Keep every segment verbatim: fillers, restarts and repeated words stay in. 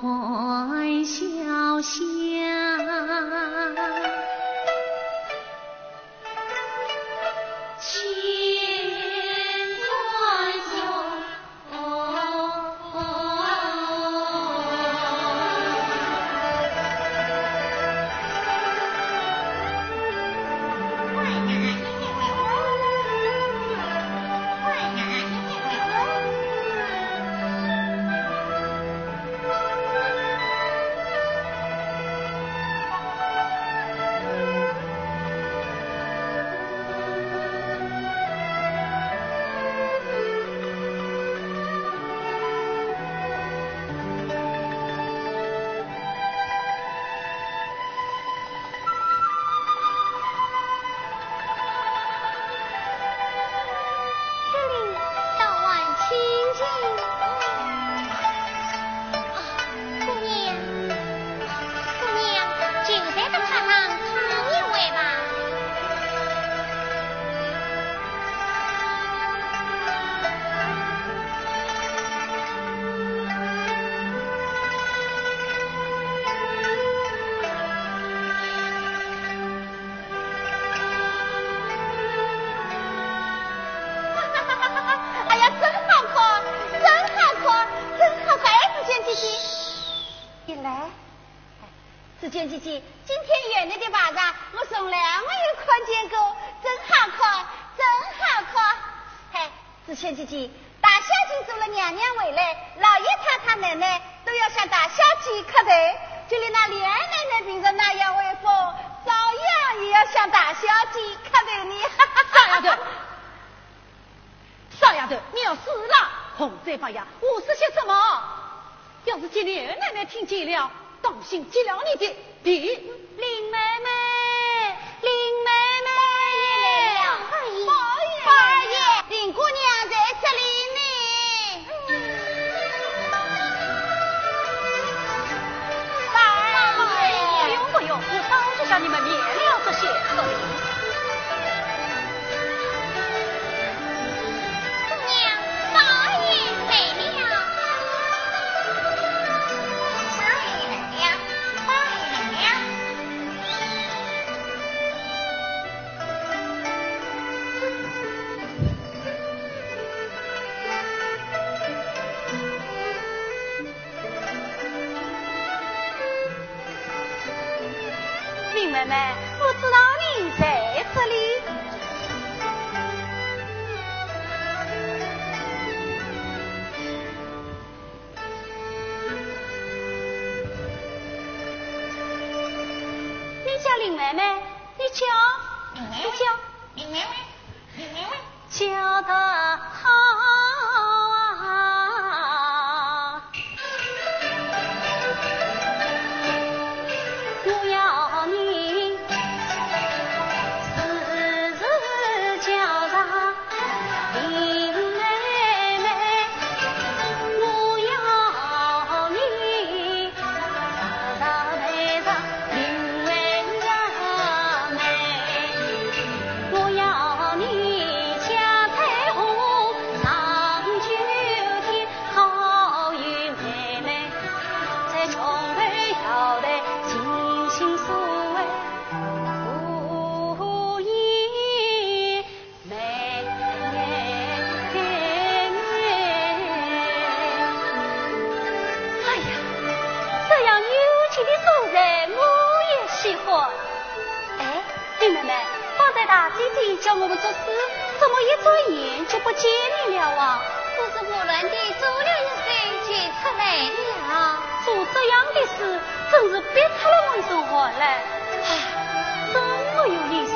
欢笑笑。这里倒还清静。啊，姑娘，姑娘，就在这榻上躺一会吧。 哎呀，真好看，真好看，真好看！哎，紫鹃姐姐，你来。哎，紫鹃姐姐，今天园里的排场我从来没有看见过，真好看，真好看！哎， 紫鹃姐姐，大小姐做了娘娘回来，老爷太太奶奶都要向大小姐磕头，就连那琏二奶奶平常那样威风，照样也要向大小姐磕头呢。傻丫头，傻丫头，你要死了！胡说八道，胡说些什么？ 要是见琏二奶奶听见了，当心揭了你的皮。林妹妹，林妹妹。宝二爷来了。宝二爷。宝二爷，林姑娘在这里呢。宝二爷。不用，不用，我早就向你们免了这些客礼。 姑娘，宝二爷来了。宝二爷来了，宝二爷来了。 林妹妹，我知道你在这里。你叫林妹妹，你叫，你叫。 叫得好啊！我要你时时叫上林妹妹，我要你 哎呀，这样幽静的所在，我也喜欢。哎，林妹妹，方才大姐姐叫我们作诗，怎么一转眼就不见你了啊？我是胡乱地做了一首，就出来了。做这样的诗，真是逼出了我一身汗来。唉，真没有意思，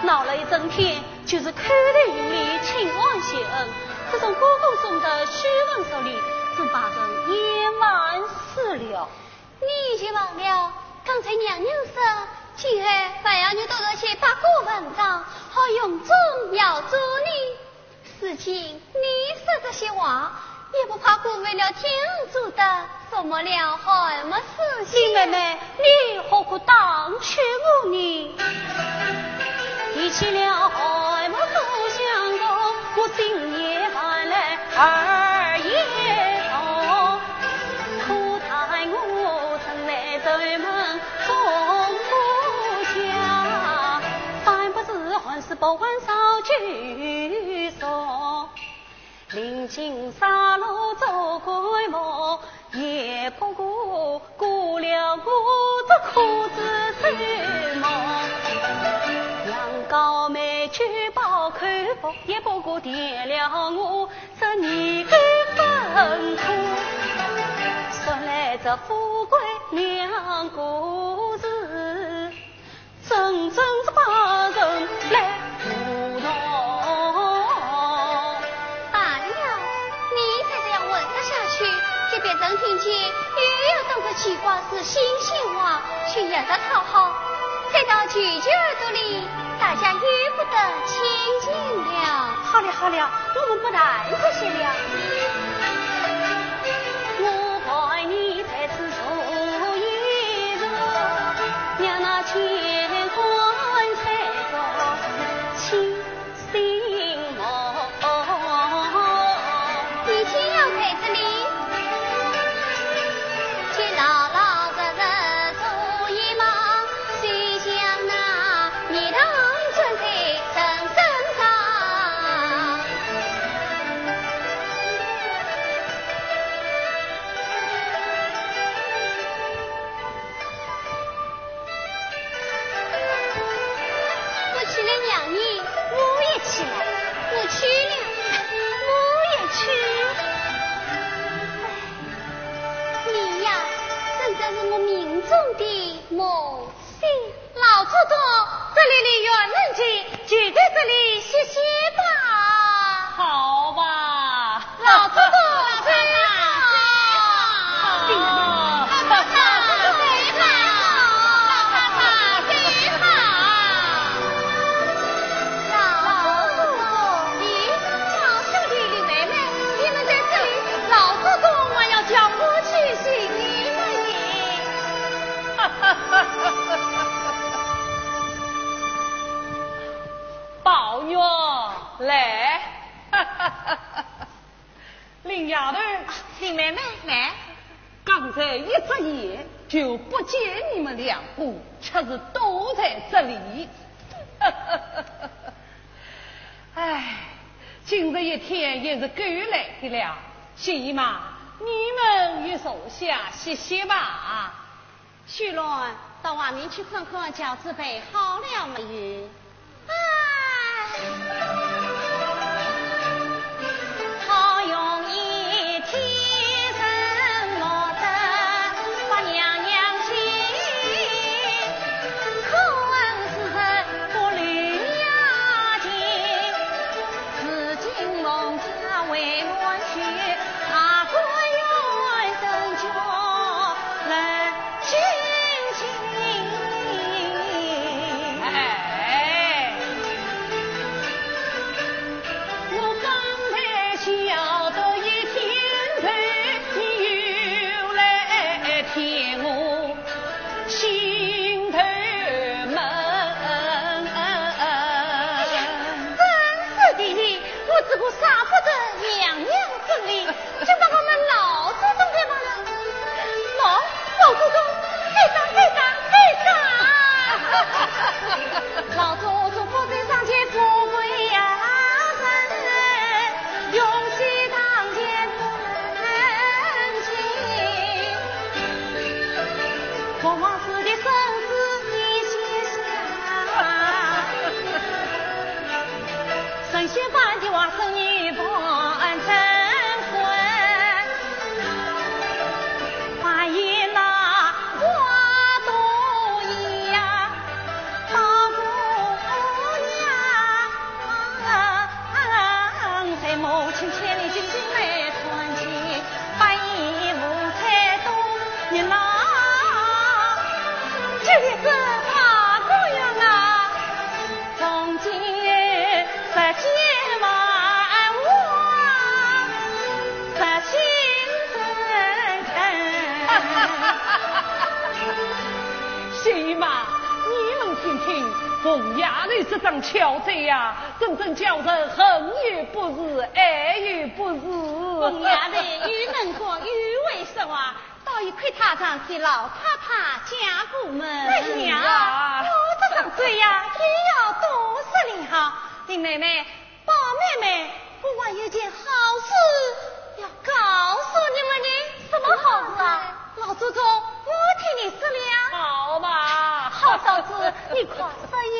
闹了一整天， 就是叩头行礼，请安谢恩，这种歌功颂德、虚文俗礼，真把人厌烦死了。你已经忘了，刚才娘娘说，今后还要你多读些八股文章，好荣宗耀祖呢。如今你说这些话，也不怕辜负了天恩祖德， 辱没了侯门世系。林妹妹，你何苦打趣我呢？提起了侯门祖相公，我心也烦来，耳也痛。可叹我不还烧酒烧，临近杀戮做棺木，也不过过了我这苦子寿命。羊羔美酒饱口福，也不过添了我这年头困苦。说来这富贵两个字， 真正是把人来糊涂。罢了，你再这样问下去，这边人听见又要当作奇怪事新鲜话去学着讨好，再到舅舅耳朵里，大家又不得清净了。好了好了，我们不谈这些了。我陪你在此坐一坐，让那乾坤财宝清醒梦。你偏要在这里，就老老实实坐一梦，谁想那蜜糖转在人身上。 我去了娘呢？我也去了。我去了。我也去。哎，你呀，真正是我命中的魔星。老祖宗，这里离园门近，就在这里歇歇吧。好吧。老祖宗，走吧。 老祖宗，咦，宝兄弟、林妹妹，你们在这里，老祖宗还要叫我去寻你们呢。宝玉，来。 林丫头，林妹妹，来。刚才一眨眼就不见你们两个，却是躲在这里。唉，今日一天也是够累的了。薛姨妈，你们也坐下歇歇吧。 秀兰，到外面去看看，轿子备好了没有？哎，好容易天生莫得把娘娘请，可恨时辰不留雅情。 如今王家为乱去，大观园人家人尽尽。哎，我方才晓得一天头，你又来添我 心头闷。哎呀，真是的，我只顾舍不得娘娘生理，就把我们老祖宗给忘了。喏，老祖宗，该打，该打，该打！老祖宗不在上前富贵呀，人。 永喜堂前不能进，莫忘师弟身子你先下。神仙般的化身女扮成婚，扮演那花童呀，宝姑娘。 在母亲千里金瓶梅传奇，扮演五彩动人郎。这里是花果园啊，从今日这间房啊，这情深。薛姨妈，你们听听，凤丫头这张巧嘴呀， 真正叫人恨也不是，爱也不是。凤丫头又能讲又会说话，倒也亏她常替老太太解过闷。哎呀，我这张嘴呀，也要多说点好。林妹妹，宝妹妹，我还有件好事要告诉你们呢。什么好事啊？老祖宗，我替你说了。好嘛。好嫂子，你快说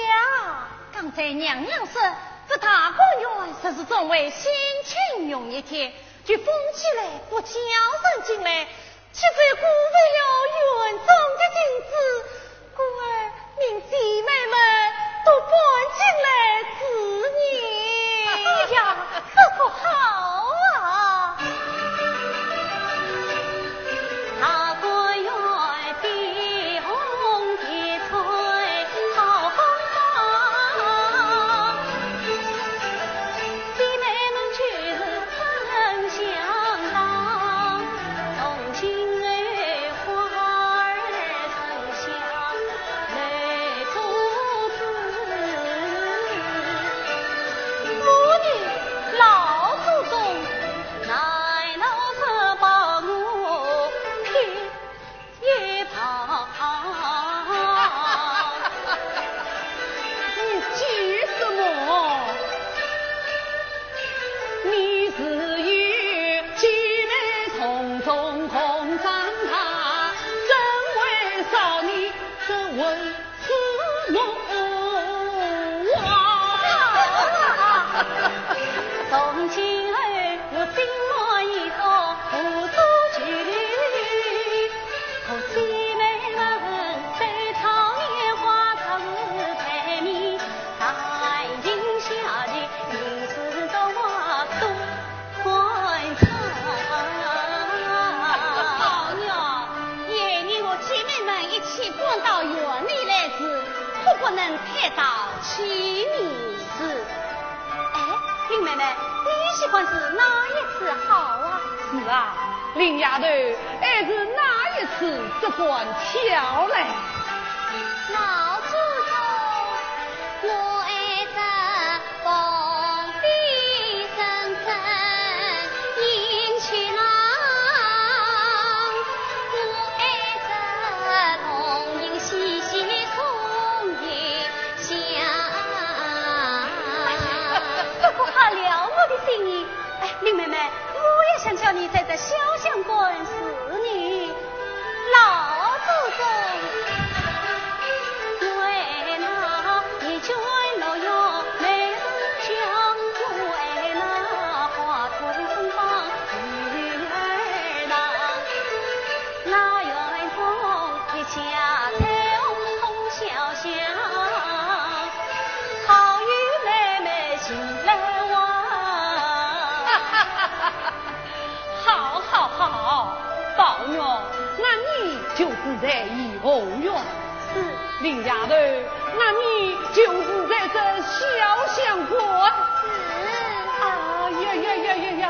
呀。刚才娘娘说，这大观园十四中位，兴庆用一天，就封起来，不叫人进来。 岂非辜负了园中的景致？故而命姐妹们都搬进来住呢。哎呀，这可好啊！大观园的红的翠好风光，姐妹们就是 真相当，从今后花儿争相来做主。我的老祖宗，难道是把我骗 一旁。你急什么？你是与姐妹同种同长大，怎会少你这文字我啊？从今后我心满意足，无所求。 可惜妹妹非常年华，她是才女，才情下去，你是多么多欢畅。宝玉，也与我姐妹们一起搬到园里来住，可不能太淘气呢。是。 哎，林妹妹，你喜欢住哪一处好啊？是啊，林丫头，爱住哪一处只管挑来。老祖宗，我爱住蓬荜生辉映秋郎，我爱住蓬影细细送月 香。哎呀，这可合了我的心意。哎，林妹妹，我也想叫你在这潇湘馆住呢。老祖宗，为那一卷洛阳美人香，为那花土风光女儿郎。 那园中一家彩虹通潇湘，好与妹妹情来往。好，好，好，宝玉，那你就住在怡红院。是。林丫头，那你就住在这潇湘馆。是。哎呀呀呀呀呀，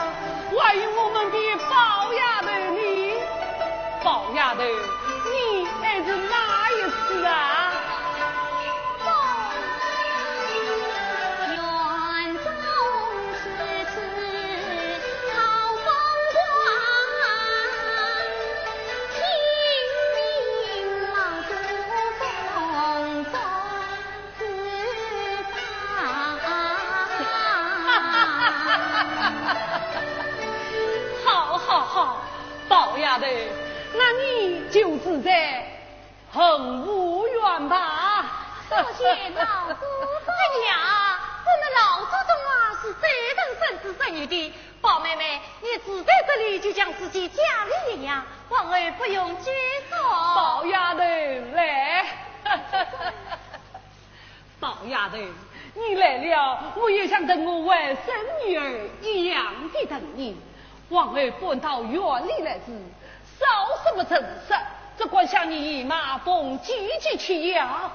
还有我们的宝丫头呢？ 宝丫头，你爱住哪一处啊？园中四处好风光，听命老祖宗 好，好，好，宝丫头，那你就住在蘅芜苑吧。多谢老祖宗。哎呀，我们老祖宗啊，是最疼孙子孙女的。宝妹妹，你住在这里，就像自己家里一样，往后不用拘束。宝丫头，来。 宝丫头，你来了，我也像疼我外孙女儿一样的疼你。往后搬到园里来住，少什么陈设，只管向你姨妈、凤姐姐去要。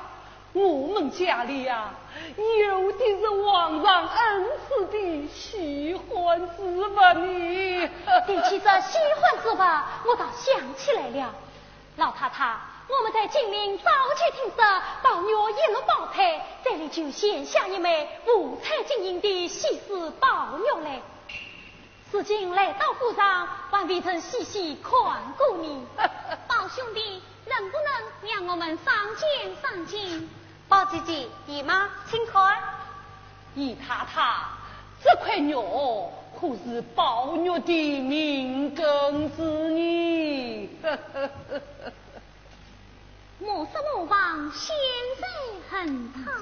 我们家里呀，有的是皇上恩赐的稀罕之物呢。提起这稀罕之物，我倒想起来了。 老太太，我们在金陵早就听说宝玉一落胞胎，嘴里就衔下一枚五彩晶莹的稀世宝玉来。如今来到府上，还未曾细细看过呢。宝兄弟，能不能让我们赏鉴赏鉴？宝姐姐、姨妈，请看。姨太太，这块玉可是宝玉的命根子呢。莫失莫忘，仙寿恒昌。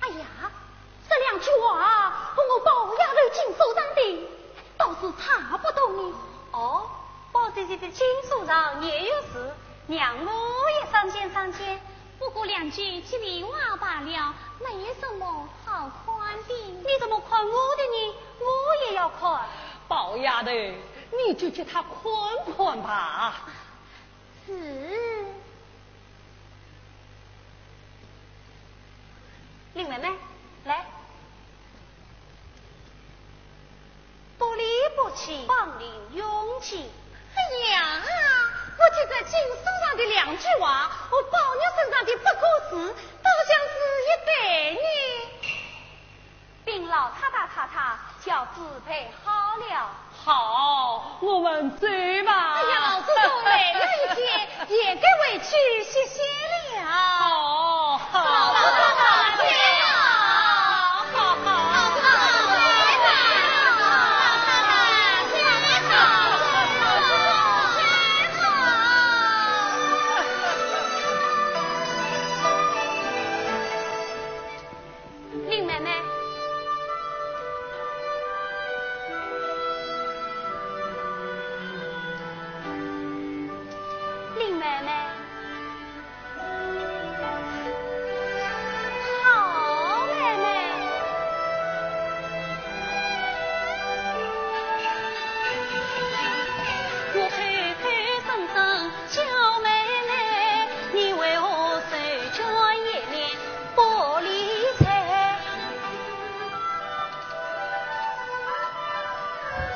哎呀，这两句话和我宝丫头金锁上的，倒是差不多呢。哦，宝姐姐的金锁上也有字，让我也赏鉴赏鉴。不过两句吉利话罢了，没什么好看的。你怎么看我的呢？我也要看。宝丫头，你就给他看看吧。 是。林妹妹，来。薄礼薄气，芳龄永继。哎呀，我觉得金锁上的两句话和宝玉身上的八个字，倒像是一对呢。 禀老太太、太太，轿子备好了。好，我们走吧。哎呀，老祖宗累了一天，也该回去歇歇了。好，好。老祖宗累了。好，好。老祖宗累了。老太太，走好。 林妹妹，林妹妹，好妹妹。我口口声声 叫妹妹，你为何手脚也练不理睬？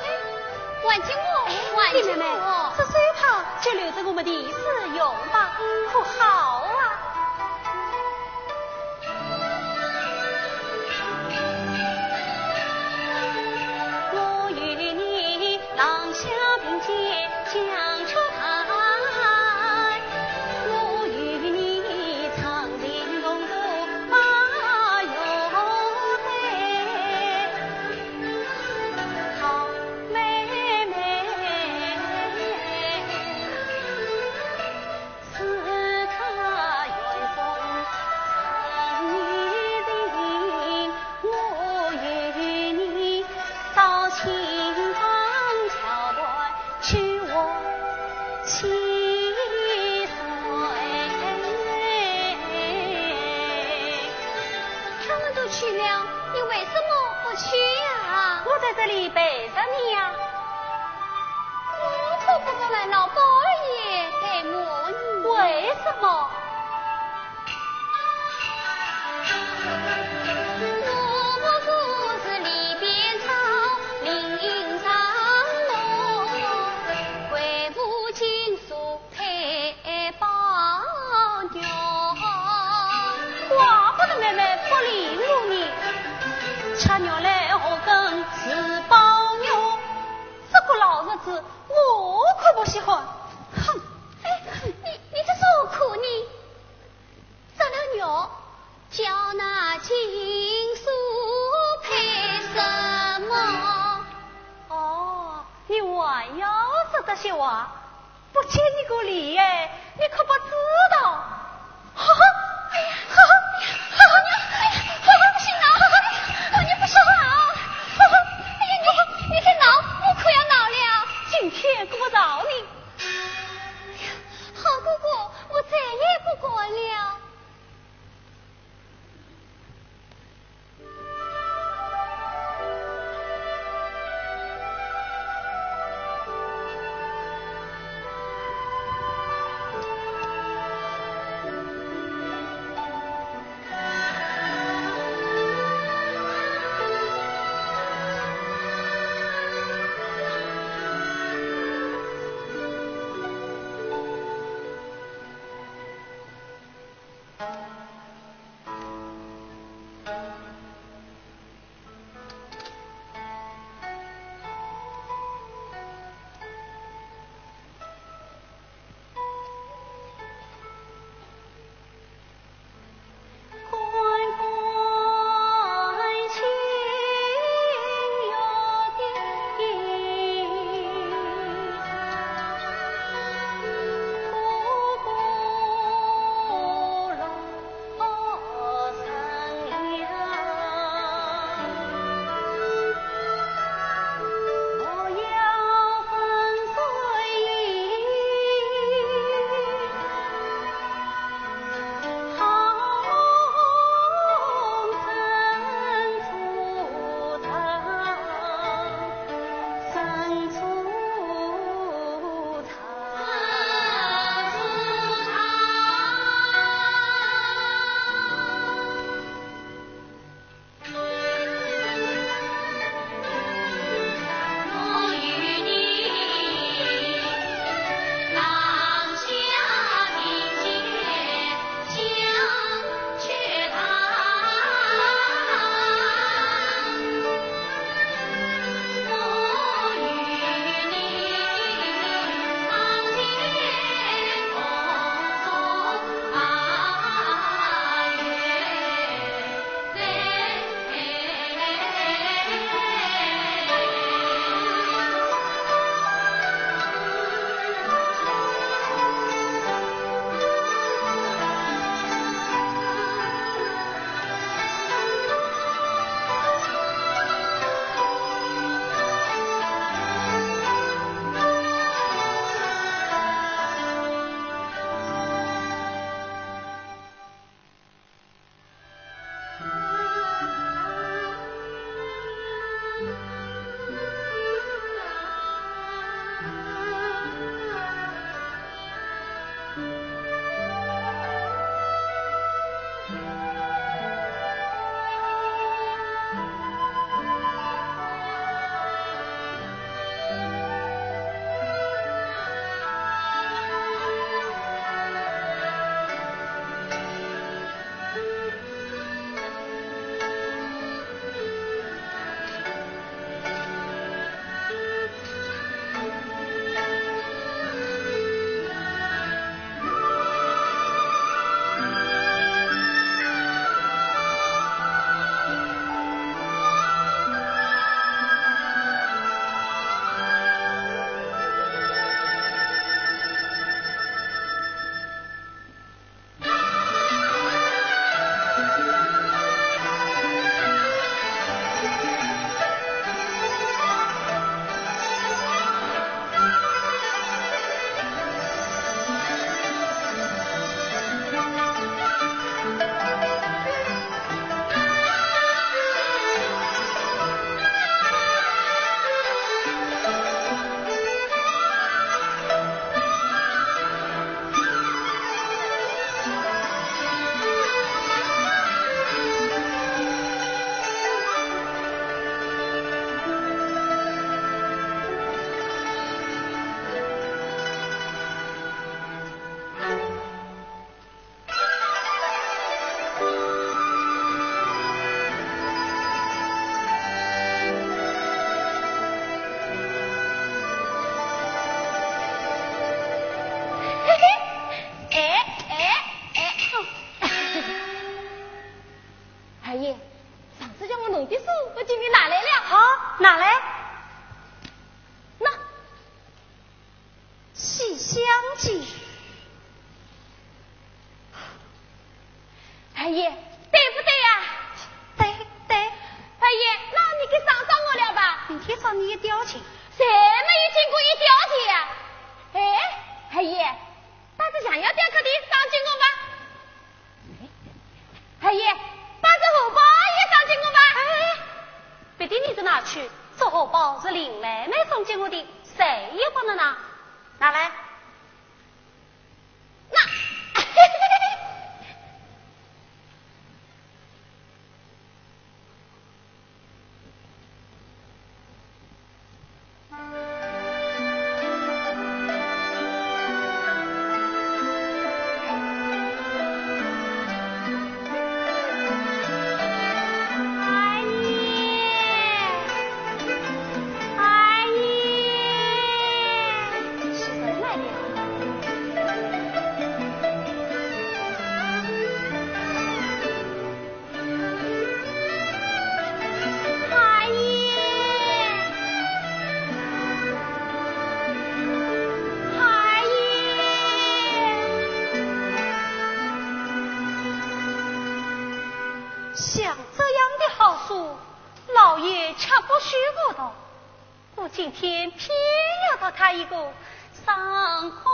哎，还给我，哎，还给我。你妹妹，这手帕就留着我们第时用吧，可好啊？ 我与你郎相并肩讲出台，我与你唱情共度八月节。好妹妹。 自他远送三年情，我与你到新房桥畔去话千岁。他们都去了，你为什么不去呀？我在这里陪着你呀。 我可不肯来劳宝二爷陪我呢。为什么？我不是里边草，林上我，为父亲所配宝玉。怪不得妹妹不理我呢，吃肉来何根是宝玉。 这个老日子，我可不稀罕。哼！哎，你，你这说苦呢？这个玉，叫那金锁配什么？哦，你还要说这些话？ 不给你个厉害，你可不知道。哈哈，哎呀，哈哈，哈哈，哎呀，哈哈，不许闹，哈哈，你不许闹，哈哈，哎呀，你，你再闹，我可要恼了。今天可不饶你。哎呀，好哥哥，我再也不敢了。上次叫我弄的书，我今天拿来了。好，拿来。那，《西厢记》。二爷，对不对呀？对，对。二爷，那你给赏赏我了吧？明天赏你一吊钱。谁没有见过一吊钱呀？哎，二爷，把这象牙雕刻的赏给我吧。二爷，把这荷包也赏给我吧。哎，别的你就拿去，这荷包是林妹妹送给我的，谁也不能拿。拿来。那。二爷，二爷。像这样的好书，老爷却不许我读。 我今天偏要读它一个爽快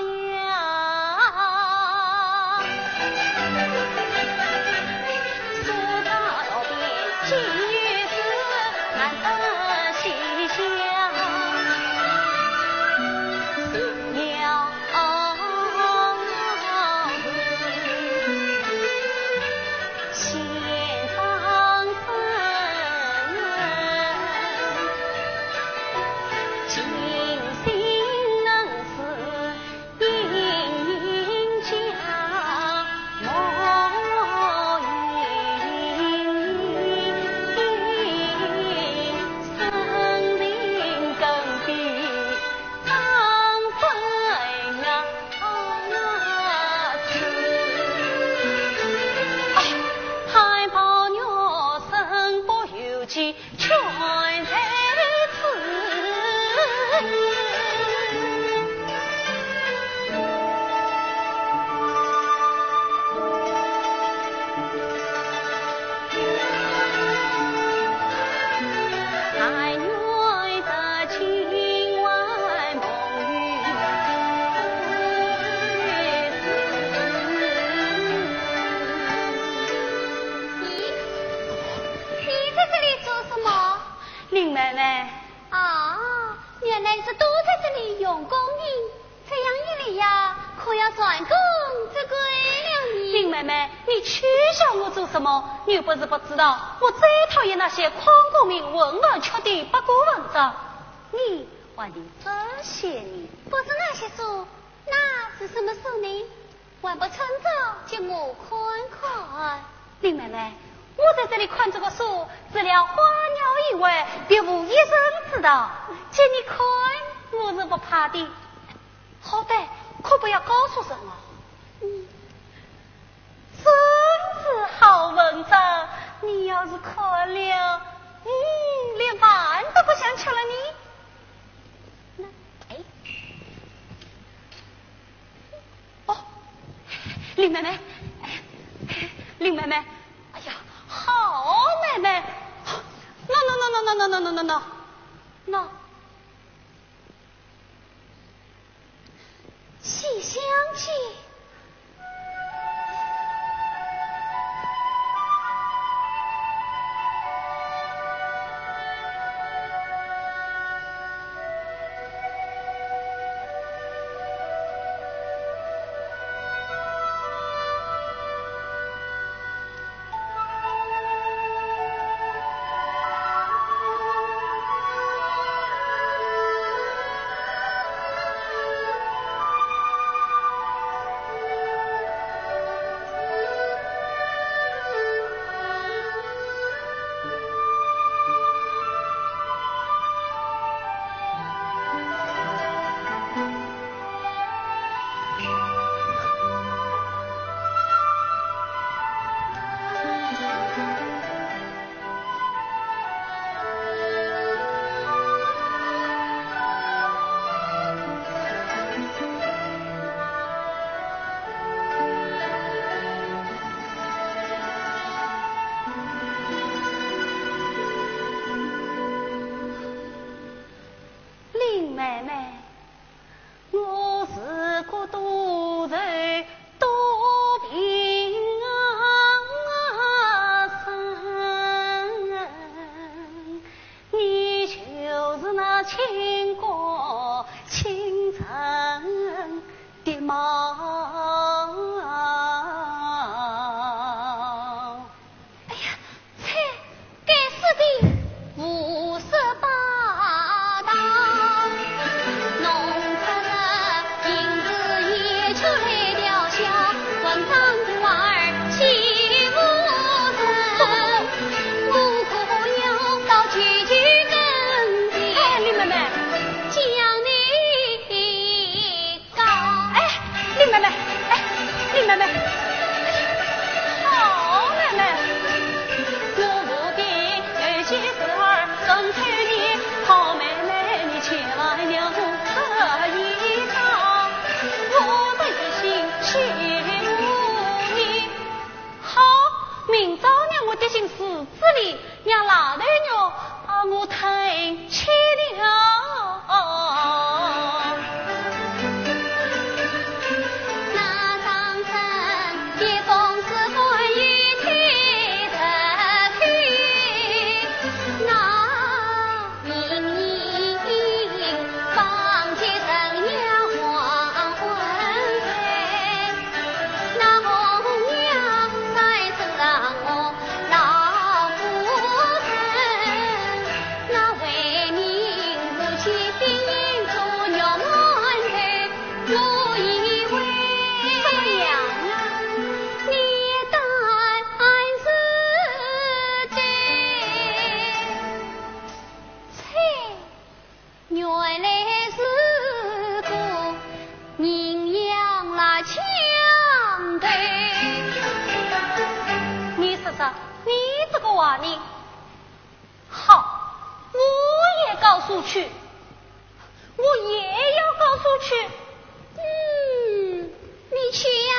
呀！你在这里做什么？林妹妹。啊，原来是躲在这里用功呢。 这样一来呀，可要蟾宫折桂了呢。林妹妹，你取笑我做什么？你又不是不知道，我最讨厌那些诓功名、混饭吃的八股文章。你还提这些呢？不是那些书，那是什么书呢？还不趁早给我看看。林妹妹，我在这里看这个书，除了花鸟以外，别无一人知道。给你看，我是不怕的。 好歹可不要告诉人哦。嗯。真是好文章，你要是看了，嗯，连饭都不想吃了呢。那，哎，哦，林妹妹，哎，林妹妹，哎呀，好妹妹，喏，喏，喏，喏。 《西厢记》。心思之里，让老头肉把我吞吃了。那当真一封是关于天的信，那 怎么样啊？你当真是的。切，原来是个人样啦，强盗。你说说，你这个坏人，好，我也告诉去。 我也要告诉去。嗯，你去呀，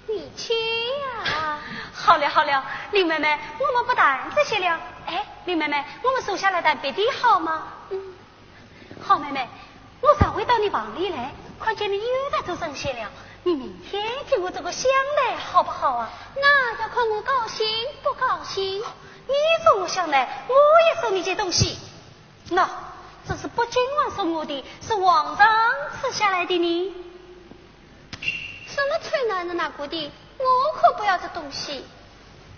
你去呀。好了好了，林妹妹，我们不谈这些了。哎，林妹妹，我们坐下来谈别的好吗？嗯。好妹妹，我上回到你房里来，看见你又在做针线了。你明天替我做个香袋，好不好啊？那要看我高兴不高兴。你送我香袋，我也送你件东西。 喏，这是北静王送我的，是皇上赐下来的呢。什么臭男人拿过的？我可不要这东西。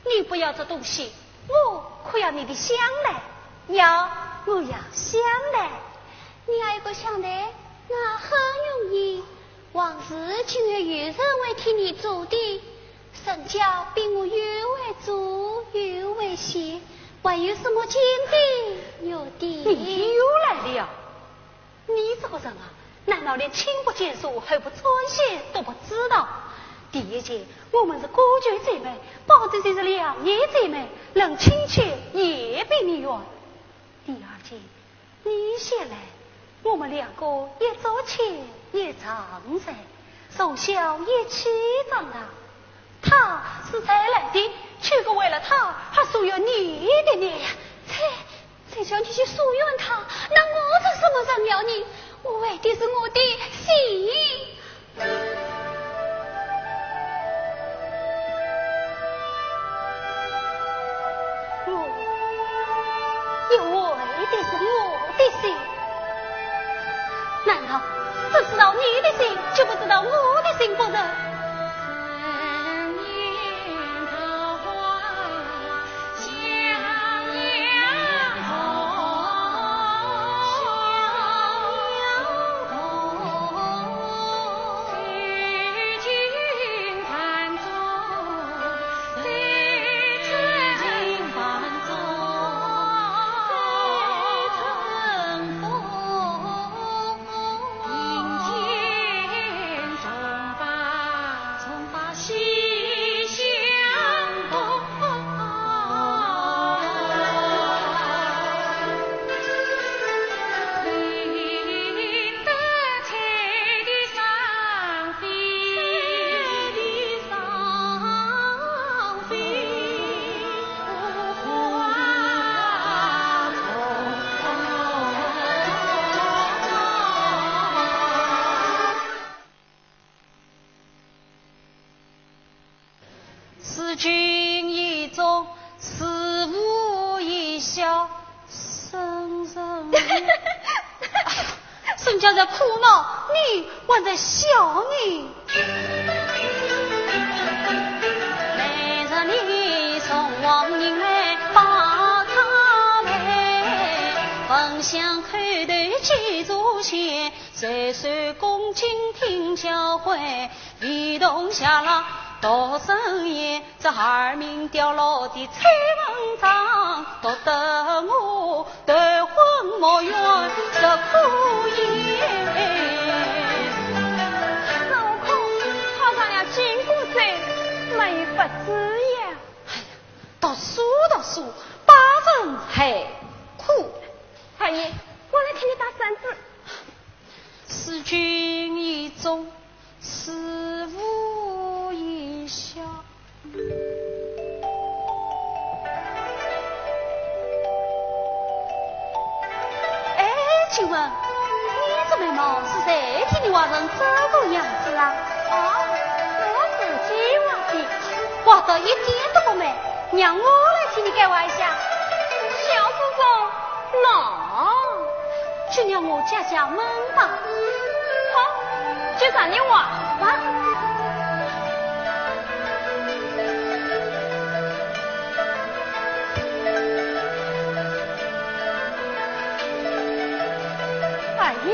你不要这东西，我可要你的香袋。要，我要香袋。你要一个香袋，那很容易。 往时竟然有人会替你做的，人家比我又会做又会写，还有什么金的玉的。你又来了。你这个人啊，难道连亲不间疏、后不僭先都不知道？第一件，我们是姑舅姐妹，宝姐姐是两姨姐妹，论亲戚也比你远。第二件， 你先来，我们两个一桌吃一床睡，从小一起长大。她是才来的，岂可为了她而疏远你的呢？切，谁叫你去疏远她？那我成什么人了呢？我为的是我的心。 我，也为的是我的心。难道只知道你的心，就不知道我的心不成？事君以忠，事父以孝，圣人也。哎呀，人家在苦恼，你还在笑呢。每日里送黄银来，拜他来，焚香叩头祭祖先， 岁岁恭敬听教诲，唯独谢了读真言，这二名刁落的蔡文章，读得我头昏目眩，实可言。孙悟空，考上了金箍咒，没有法子呀。哎呀，读书读书，把人害苦。二爷，我来替你打扇子。 事君以忠，事父以孝。问，你这眉毛是谁替你画成这个样子啊？哦，是我自己画的。画得一点都不美，让我来替你改画一下。小祖宗，喏，就让我解解闷吧。好，就让你画吧。 二爷。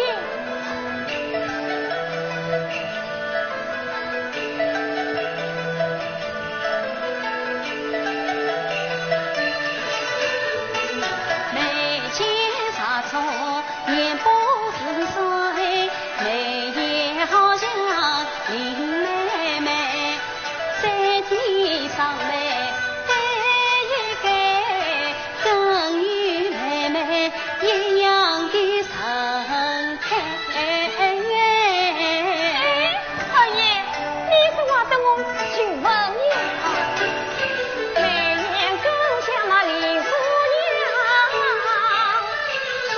眉间茶草，眼波似水，眉眼好像林妹妹。 三天上来改一改，跟与妹妹一样的神态。哎，二爷，你是话得我就问你啊。眉眼更像那林姑娘，岂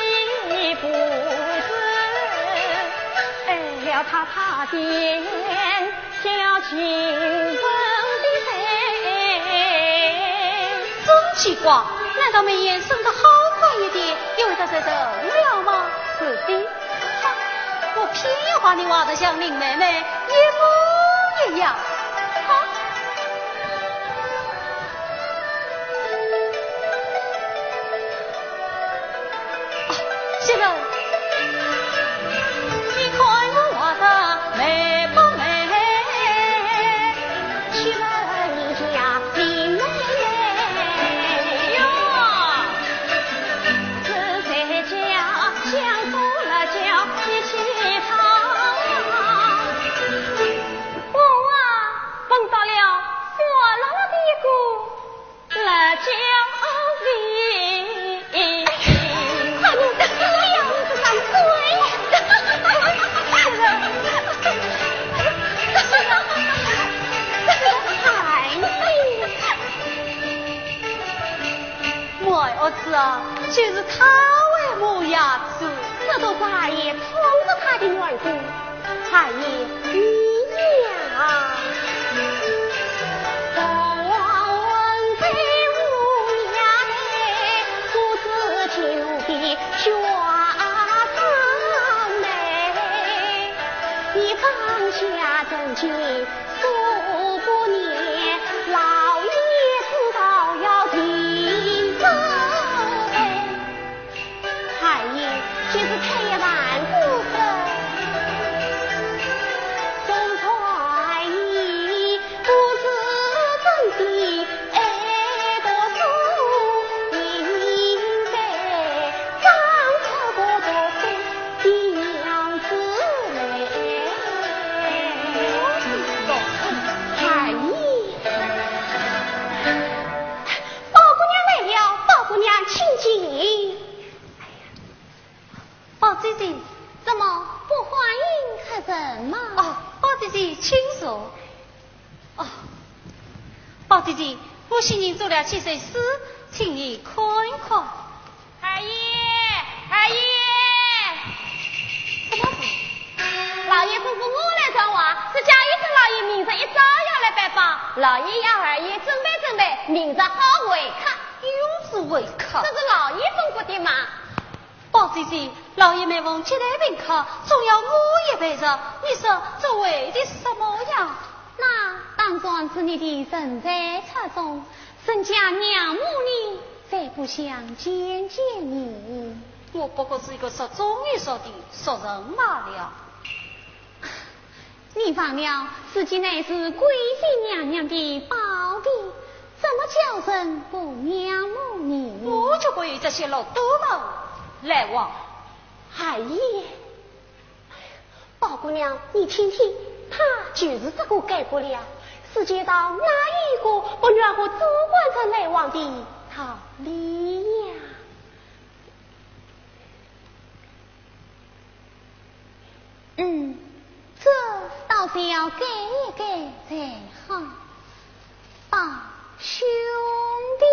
不知爱了她，她便 小情人的谁？真奇怪，难道眉眼生得好看一点，又会得罪人了吗？是的。哼，我偏要把你画得像林妹妹一模一样。哼。 啊，先生，你看我画得美不美？去问一下林妹妹哟。这才叫像中了招，一起唱。我啊，碰到了法老的一个 辣椒味。快点，哎呀，这张嘴！哎呀，我儿子啊，就是他为母呀，子。这都是二爷宠着他的缘故。 二爷，你呀。 二爷，就是太爷万岁。二爷。 宝姑娘来了，宝姑娘请进。宝姐姐。怎么，不欢迎客人吗？哦，宝姐姐，请坐。哦，宝姐姐，我新近做了几首诗，请你看一看。 二爷，二爷。什么事？老爷吩咐我来传话，说贾雨村老爷明日一早要来拜访，老爷要二爷准备准备，明日好会客。又是会客？这是老爷吩咐的嘛。宝姐姐，老爷每逢接待宾客，总要我也陪着，你说这为的什么呀？那当然是你的人才出众， 人家仰慕你，才不想见见你。我不过是一个俗中又俗的俗人罢了。你忘了，自己乃是贵妃娘娘的胞弟，怎么叫人不仰慕你？我就不与这些禄蠹们来往。二爷， 宝姑娘，你听听，他就是这个改不了。世界上哪一个不愿和做官人来往的道理呀？嗯，这倒是要改一改才好。 宝兄弟。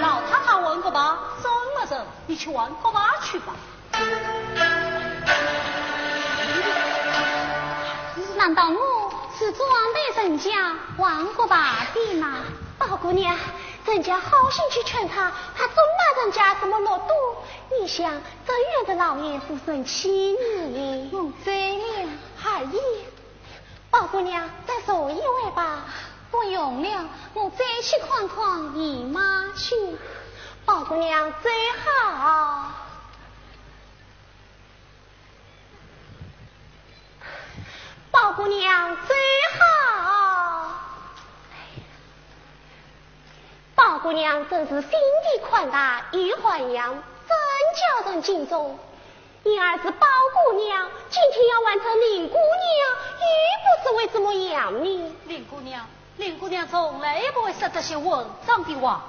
老太太玩过吧，总没人，你去玩过吧去吧。难道我是装扮人家玩过吧的吗？宝姑娘，人家好心去劝他，他总骂人家什么落肚。你想，这样的老爷不生气呢？我醉了。二爷，宝姑娘，再坐一会吧。不用了，我再去看看姨妈去。宝姑娘，走好。宝姑娘，走好。宝姑娘真是心地宽大，又涵养，真叫人敬重。你儿子宝姑娘，今天要换成林姑娘，又不知会怎么样呢？林姑娘，林姑娘从来也不会说这些混账的话。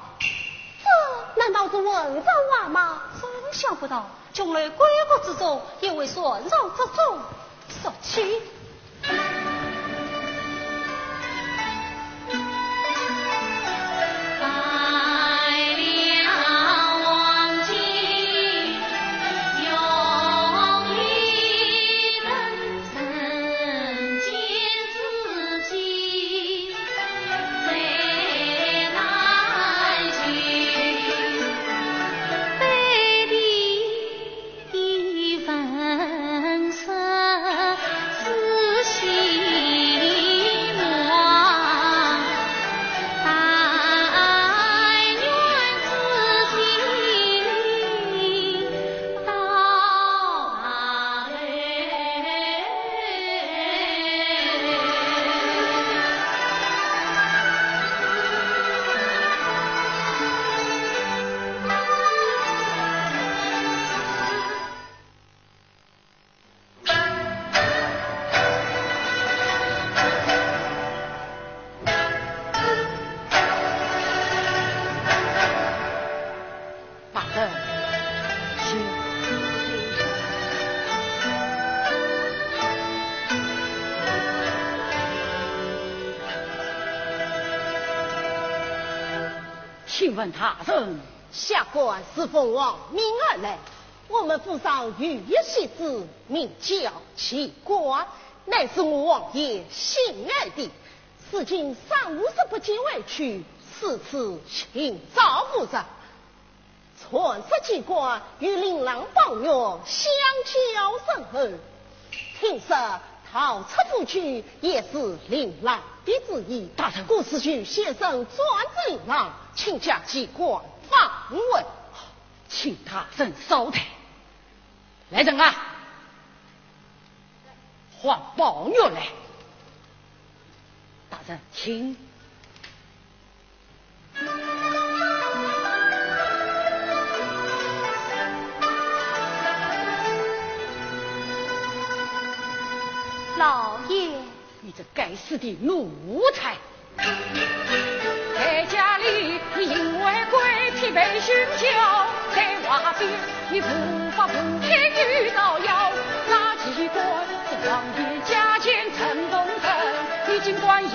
这难道是混账话吗？真想不到，琼楼闺阁之中也会传上这种俗气。大人，请。请问大人，下官是奉王命而来，我们府上有一戏子，名叫奇官，乃是我王爷心爱的，如今三五日不见回去，四处寻找无着。 传说奇官与令郎宝玉相交甚厚，听说逃出府去也是令郎的主意。大人，故此求先生转奏令郎，请将奇官放回。请大人稍待。来人啊，唤宝玉来。大人，请。 老爷。你这该死的奴才！在家里，你因为鬼疲惫酗酒，在外边，你无法无天与造谣。那奇官是王爷驾前陈凤生，你竟敢硬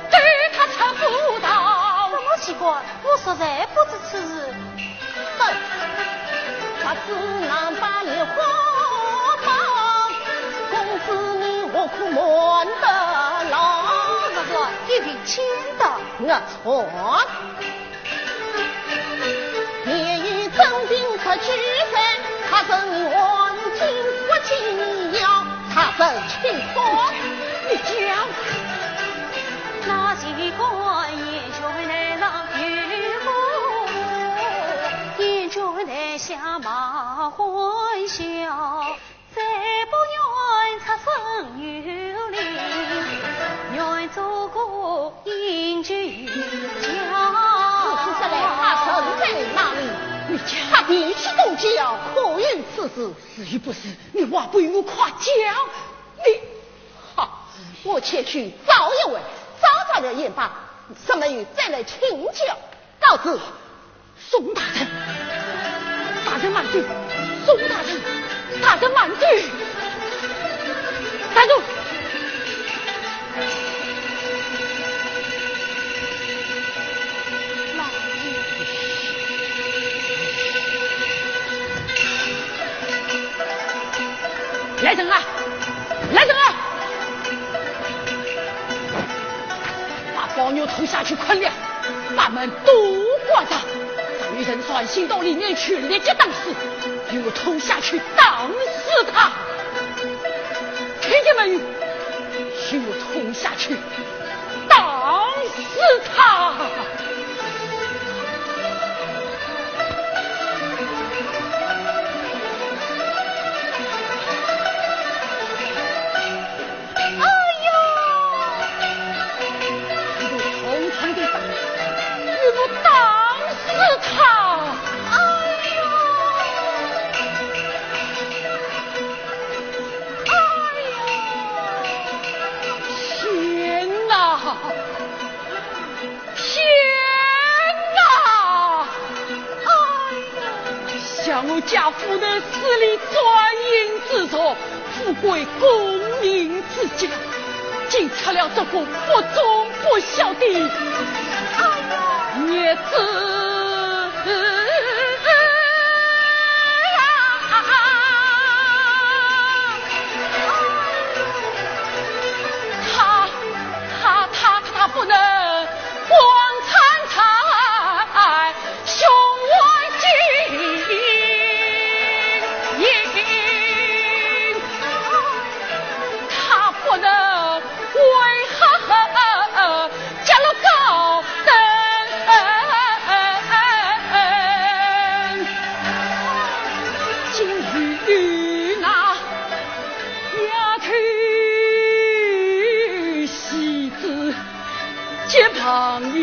对他出府逃。什么奇官？ 我实在不知此事。哼，他只能把你活绑，公子你何苦瞒得牢？我说一并牵到。我错。你与真情不拘人，他人黄金不紧要，他人清风。你讲。那奇官 眼角泪浪雨落，眼角泪下马欢笑，再不愿出身游离，愿做个隐居家。此事说来，他你去东郊，可有此事？是与不是，你还不与我快讲？你……好，我且去找一回，找着了也罢，若没有再来请教。告辞。 宋大人，大人慢走！宋大人，大人慢走！站住！老爷。来人啊！来人啊！ 把宝玉拖下去捆了，把门都关上。有人闯进到里面去，立即打死，与我拖下去打死他。听见没有？与我拖下去打死他。 哎呦！你给我打，你给我打死他！哎呦！哎呦！天哪！ 天哪！哎呀！想我家父在寺里专营制作，富贵功名之家，竟出了这个不忠不孝的，哎呀，孽子！他，他，他，他不能 光惨惨胸怀金，他不能为何家乐高登。今与那丫头戏子 结朋友，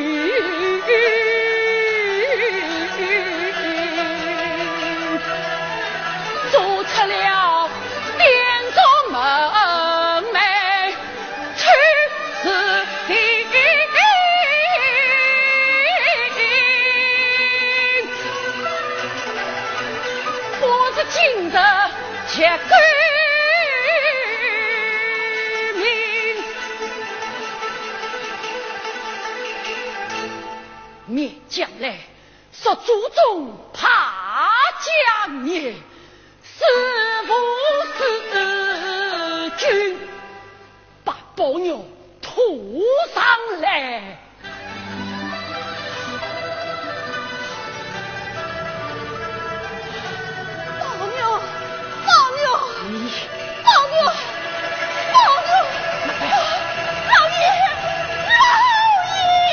做出了点中门楣，出事情。我是今日结功名。 面将来，说祖宗怕家业，是父是君，把宝玉拖上来。 宝玉，宝玉，你，宝玉，宝玉，老爷，老爷，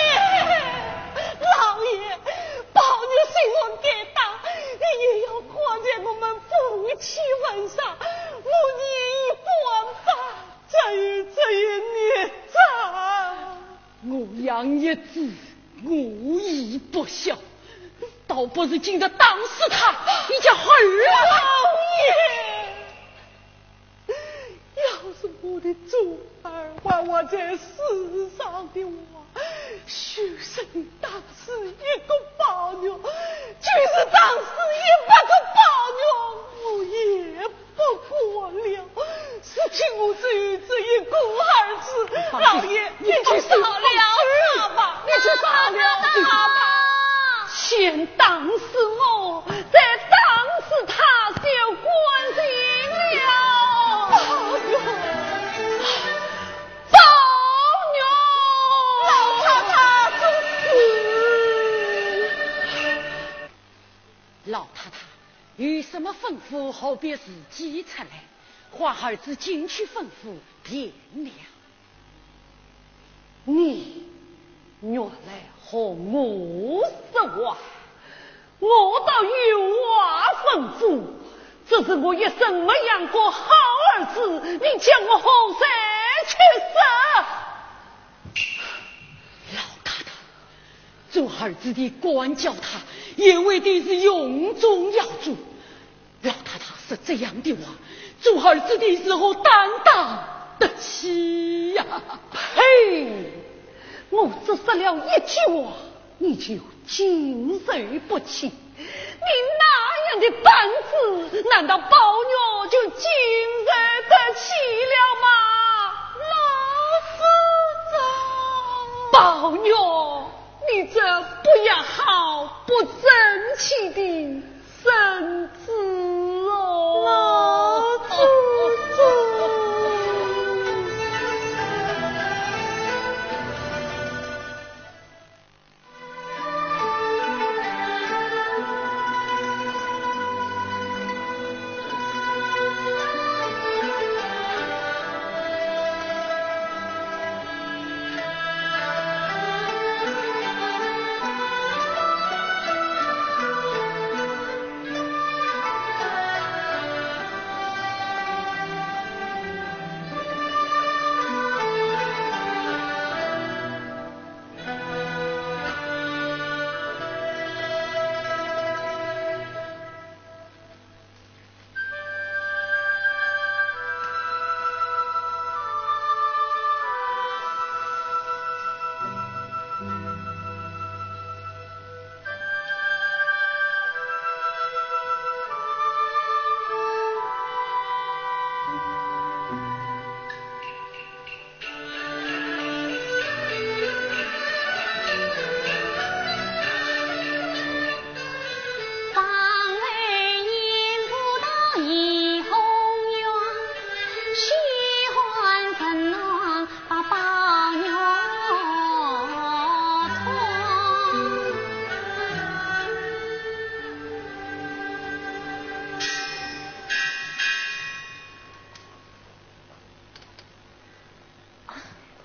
老爷，宝玉虽然该打，你也要看在我们夫妻份上，我念你一半吧。只有这一孽障。 我养孽子，我亦不孝，倒不如今日打死他，你叫儿啊！老爷，要是我的珠儿还活在世上的话，就是你打死一个宝玉，就是打死一百个宝玉，我也 不过了，如今我只有这一个儿子，老爷，你就饶了他吧，你就饶了他吧。先打死我，再打死他，就干净了。哎呦，宝玉！老太太，这是……老太太， 有什么吩咐，何必自己出来？唤儿子进去吩咐便了。你原来和我说话，我倒有话吩咐，只是我一生没养过好儿子，你叫我和谁去说？老太太， 做儿子的管教他，也为的是荣宗耀祖。老太太说这样的话，做儿子的如何担当得起呀？呸！我只说了一句话，你就经受不起。你那样的胆子，难道宝玉就经受得起了吗？老祖宗。宝玉，你这不要好不争气的孙子哦。老祖宗。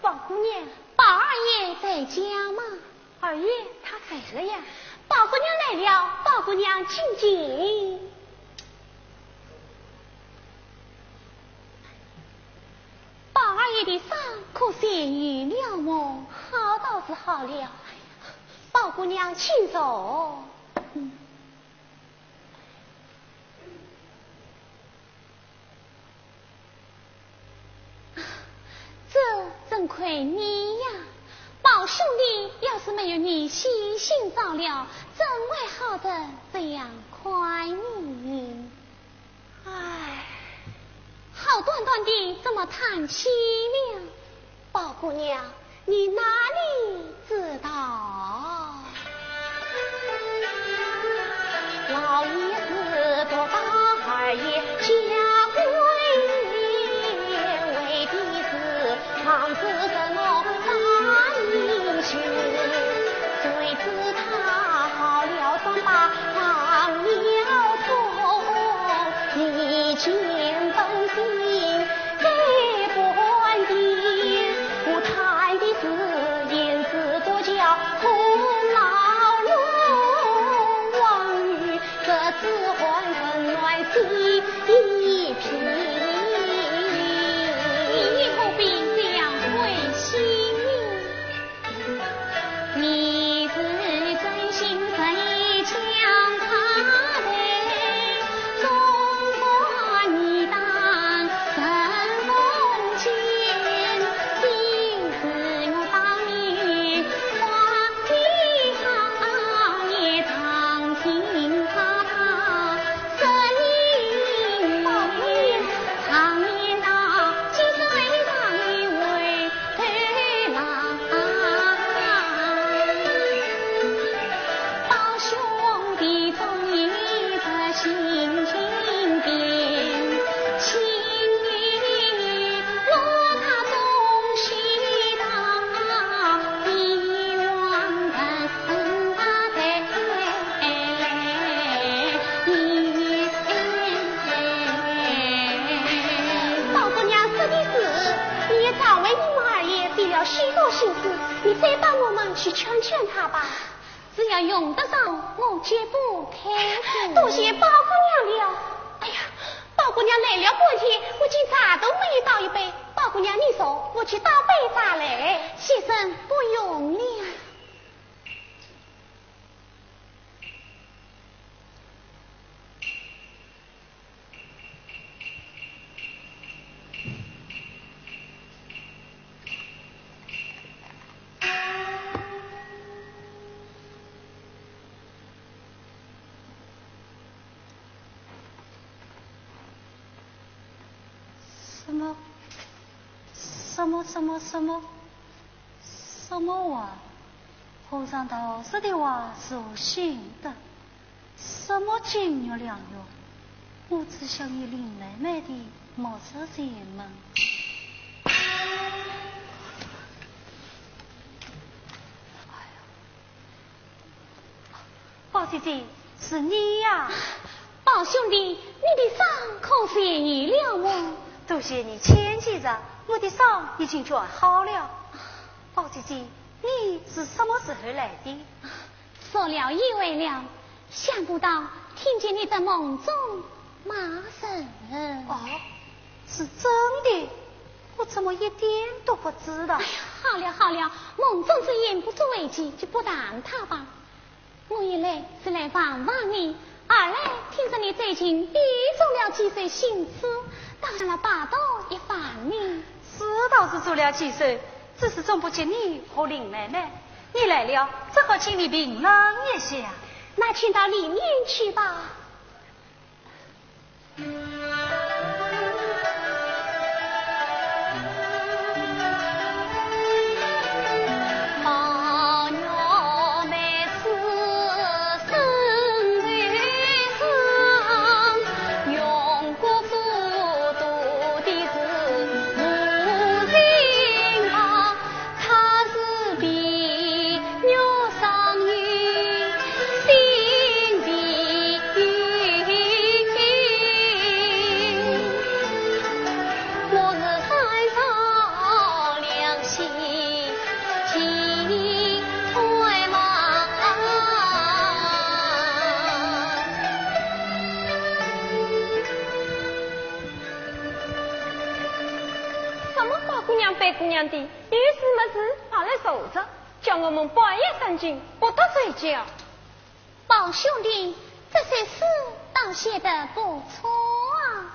宝姑娘。宝二爷在家吗？二爷他走了呀。宝姑娘来了，宝姑娘请进。宝二爷的伤可痊愈了么？好倒是好了。宝姑娘请坐。嗯。 这真亏你呀，宝兄弟要是没有你悉心照料，怎会好得这样快呢？唉。好端端的怎么叹气了？宝姑娘， 你哪里知道？老爷是多大二爷家规，为的是防止什么发明心。谁知他好了伤疤忘了痛，一件本性 该不安的，我叹的是胭脂多娇空劳碌，望与这子桓温暖心脾。你何必这样灰心呢？ 你是真心谁将他待？纵观你当人奉敬，今日我当面夸你好，也当心夸他。 宝姑娘说的是，你也早为你们二爷费了许多心思，你再帮我们去劝劝他吧。只要用得上，我绝不推辞。多谢宝姑娘了。哎呀，宝姑娘来了半天，我竟茶都没有倒一杯。宝姑娘，你坐，我去倒杯茶来。先生，不用了。什么什么什么什么话？和尚道士的话是无心的，什么金玉良缘？我只想与林妹妹的目色前盟。哎呀，宝姐姐，是你呀？宝兄弟，你的伤可痊愈了么？多谢你牵记着，我的伤已经全好了。宝姐姐，你是什么时候来的？说了也晚了，想不到听见你在梦中骂人。哦，是真的，我怎么一点都不知道？哎呀，好了好了，梦中之言不足为奇，就不谈它吧。我一来是来望望你，二来听说你最近又做了几首新诗，倒像那霸道一番呢。诗倒是做了几首，只是总不及你和林妹妹。你来了，只好请你评论一下。那请到里面去吧。什么花姑娘、白姑娘的，有事没事跑来坐着，叫我们半夜三更不得睡觉。宝兄弟，这些诗倒写得不错啊。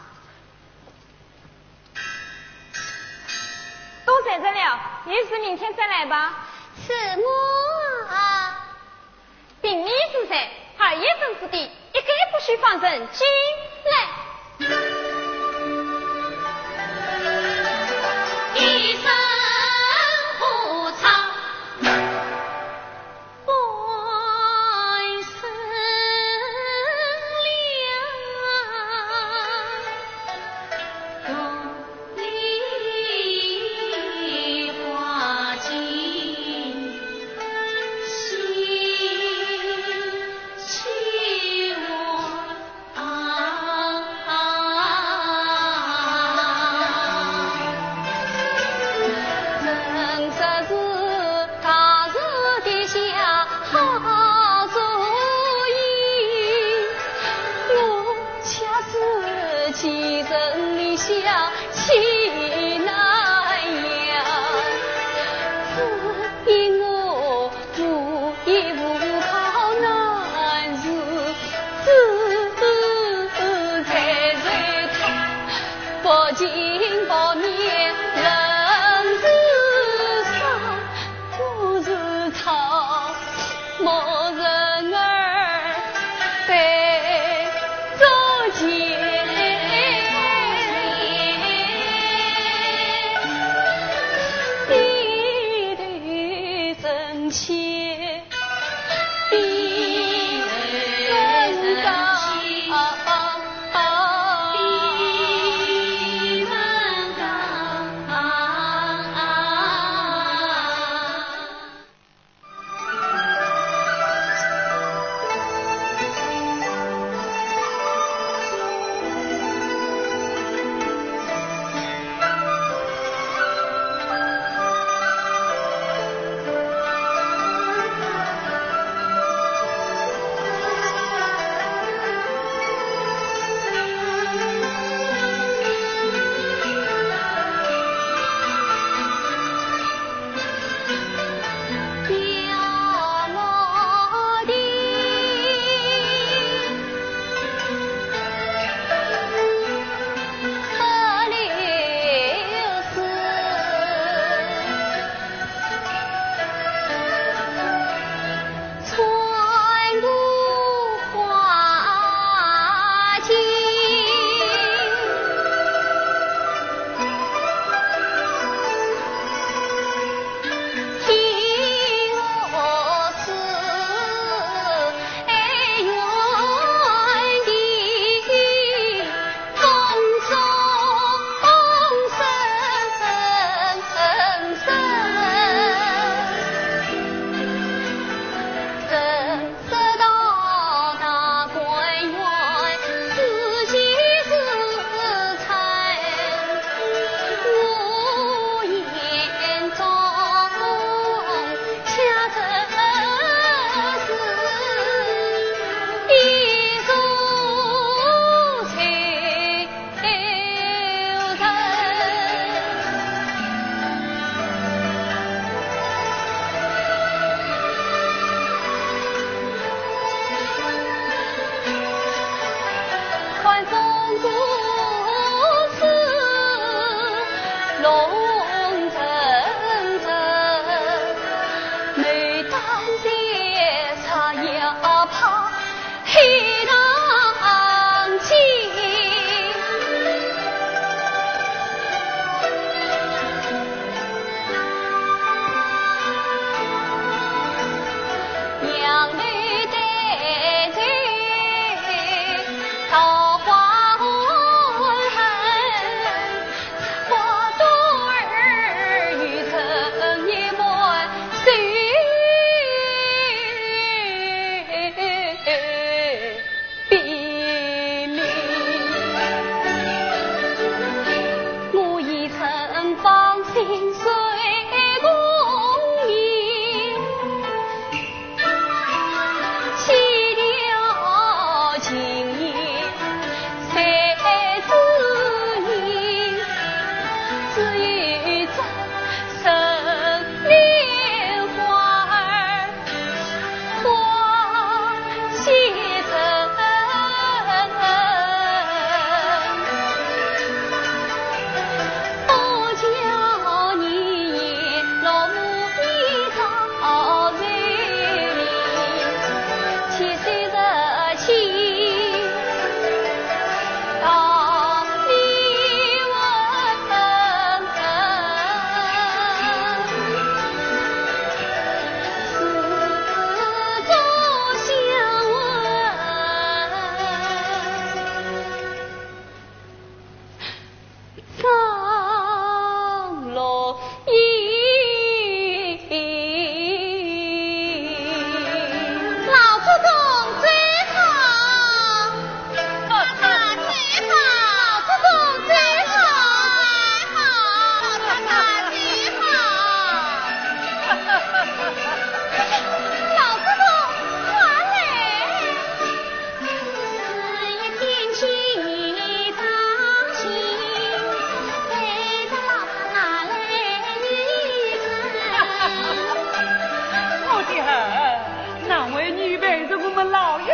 都睡着了，有事明天再来吧。是我啊。 并你是谁？二爷正是的，一概不许放人进来。一声呼操，万声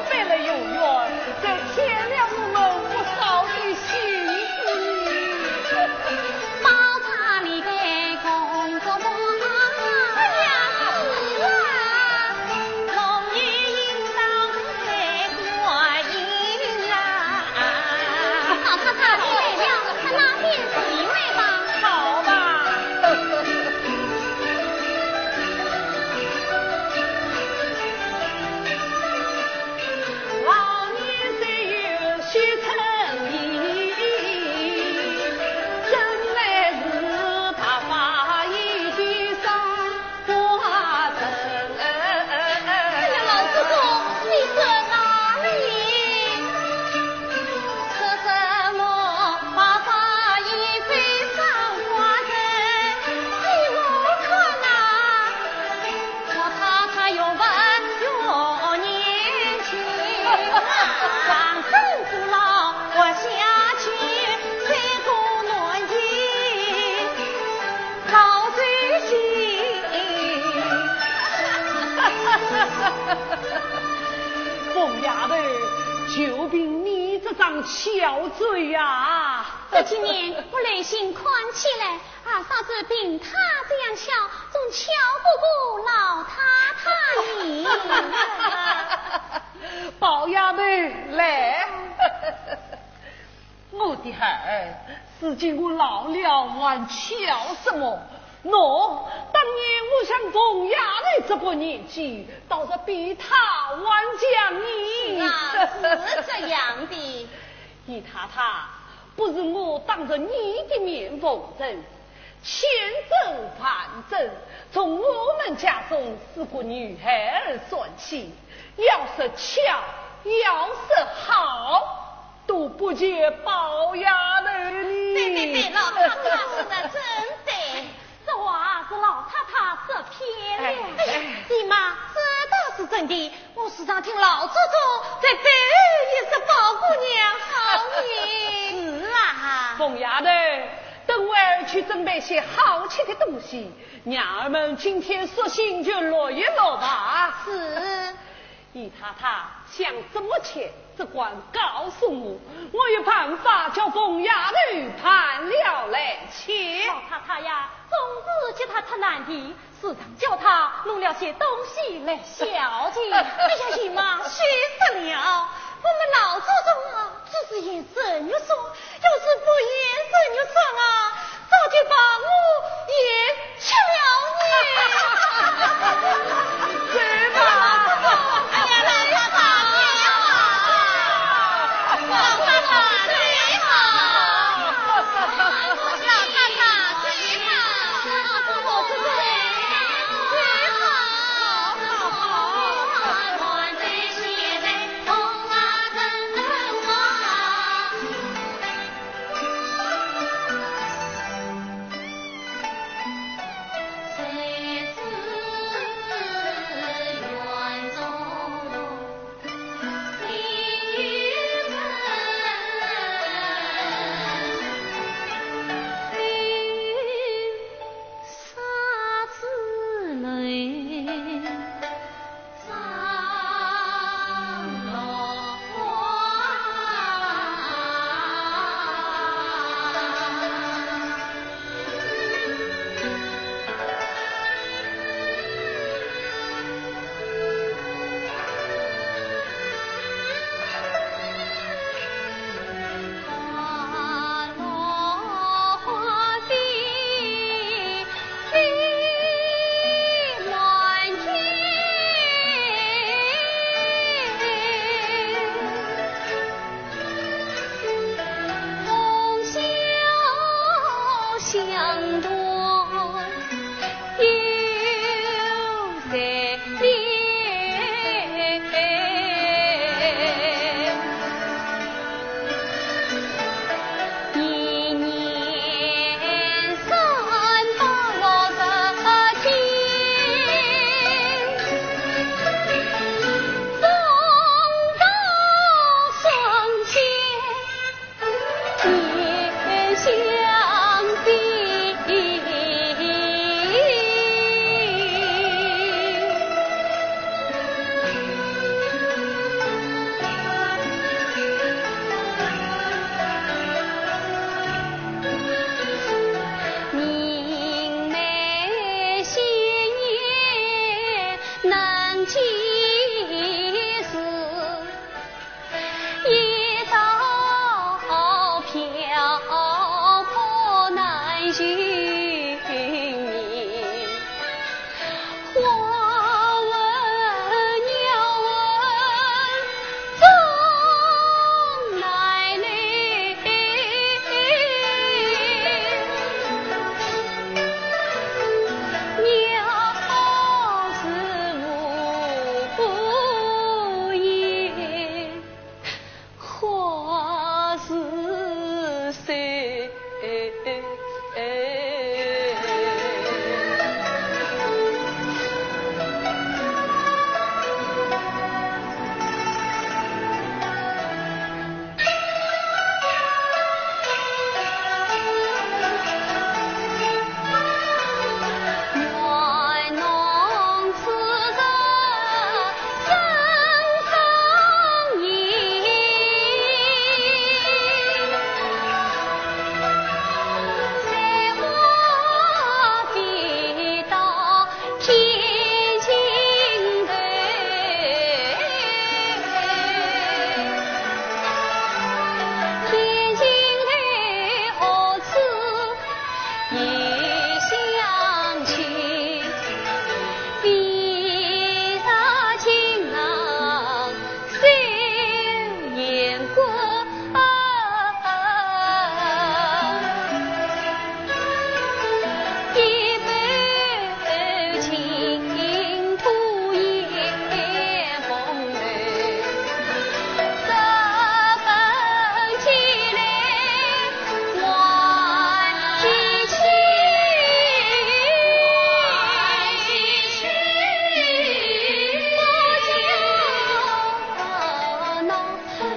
飞了又远，再添了我们不少的心思呢。哎呀，是啊。老太太，你累了，快拿点水来吧。好吧。哎呀，老祖宗，你在哪里？凤丫头，就凭你这张巧嘴呀！这几年我留心看起来，阿嫂子凭她这样巧，总巧不过老太太呢。宝丫头，来。 我的孩儿，如今我老了，还巧什么？喏，当年我像凤丫头这个年纪，倒是比她还强呢。是啊，是这样的。姨太太，不是我当着你的面奉承，千真万真，从我们家中四个女孩儿算起，要说巧，要说好， 都不及宝丫头呢。对对对，老太太说得真对。这话是老太太说偏了。哎，哎，姨妈，这倒是真的。我时常听老祖宗在背后也说宝姑娘好呢。是啊。凤丫头，等会儿去准备些好吃的东西，娘儿们今天索性就乐一乐吧。是。 姨太太，想怎么去，只管告诉我，我有办法叫凤丫头办了来去。老太太呀，总是叫她出难题，时常叫她弄了些东西来孝敬。哎呀，姨妈，休说了，我们老祖宗啊，只是言神月说，要是不言神月说啊， 早就把我也吃了呢。走吧。哎呀，老太太，你好。老太太，你好。老太太，你好。老太太，你好。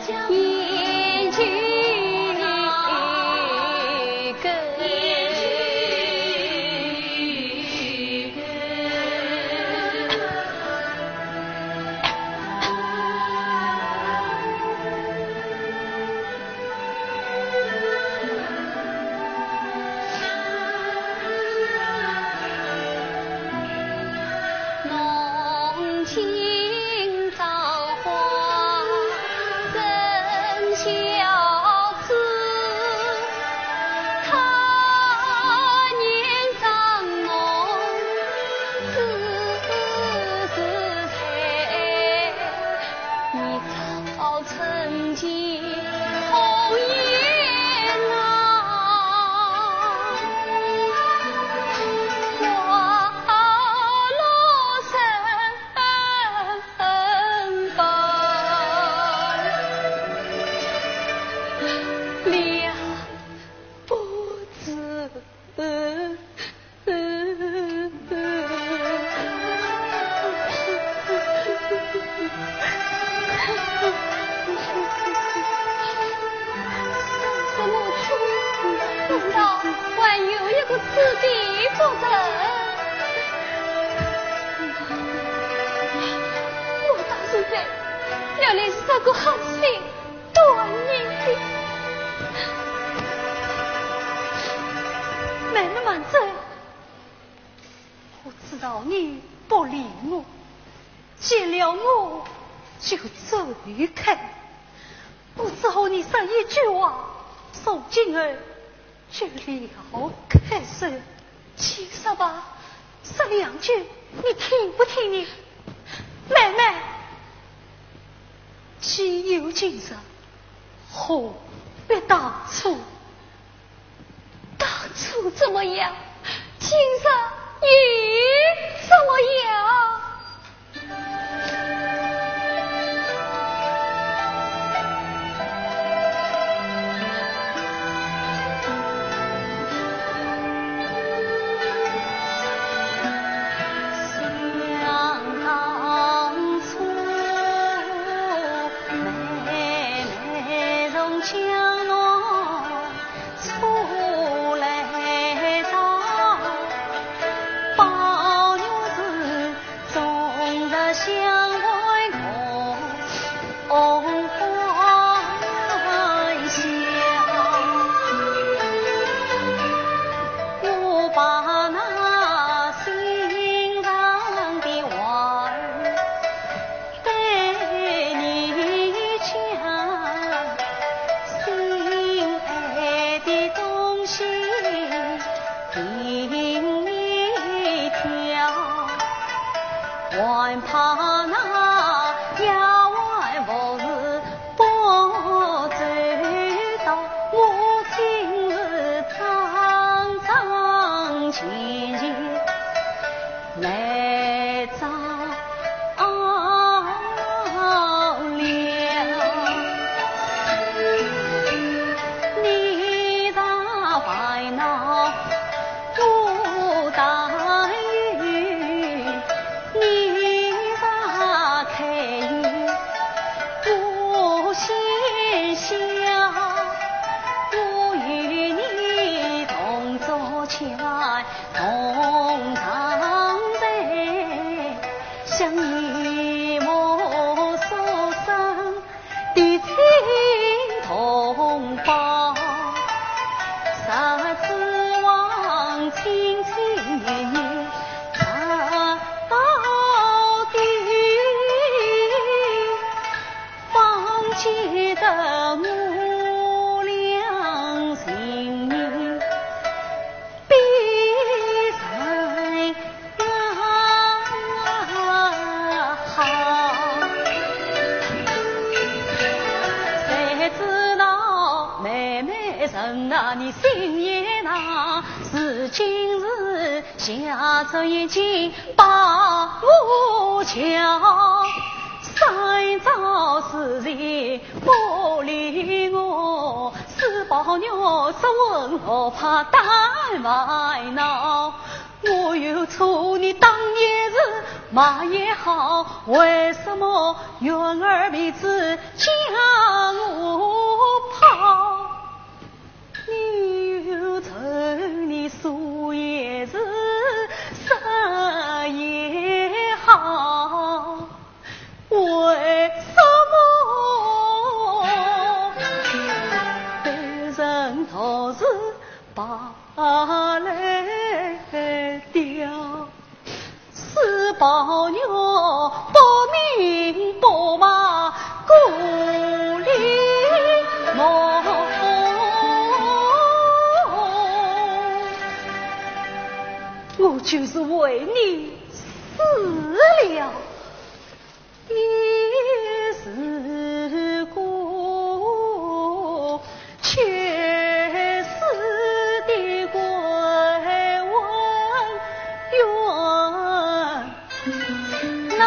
怎么，难道还有一个此地不成？我当时在，原来是这个好心。 断你的。妹妹慢走，我知道你不理我，见了我就走开，我只和你说一句话，从今后 就离我开手。请说吧，说两句，你听不听呢？妹妹，既有今日，何必当初？当初怎么样？今日又怎么样？把泪掉，是宝玉不明不白故里梦。我就是为你死了。 也是个缺失的官员难告。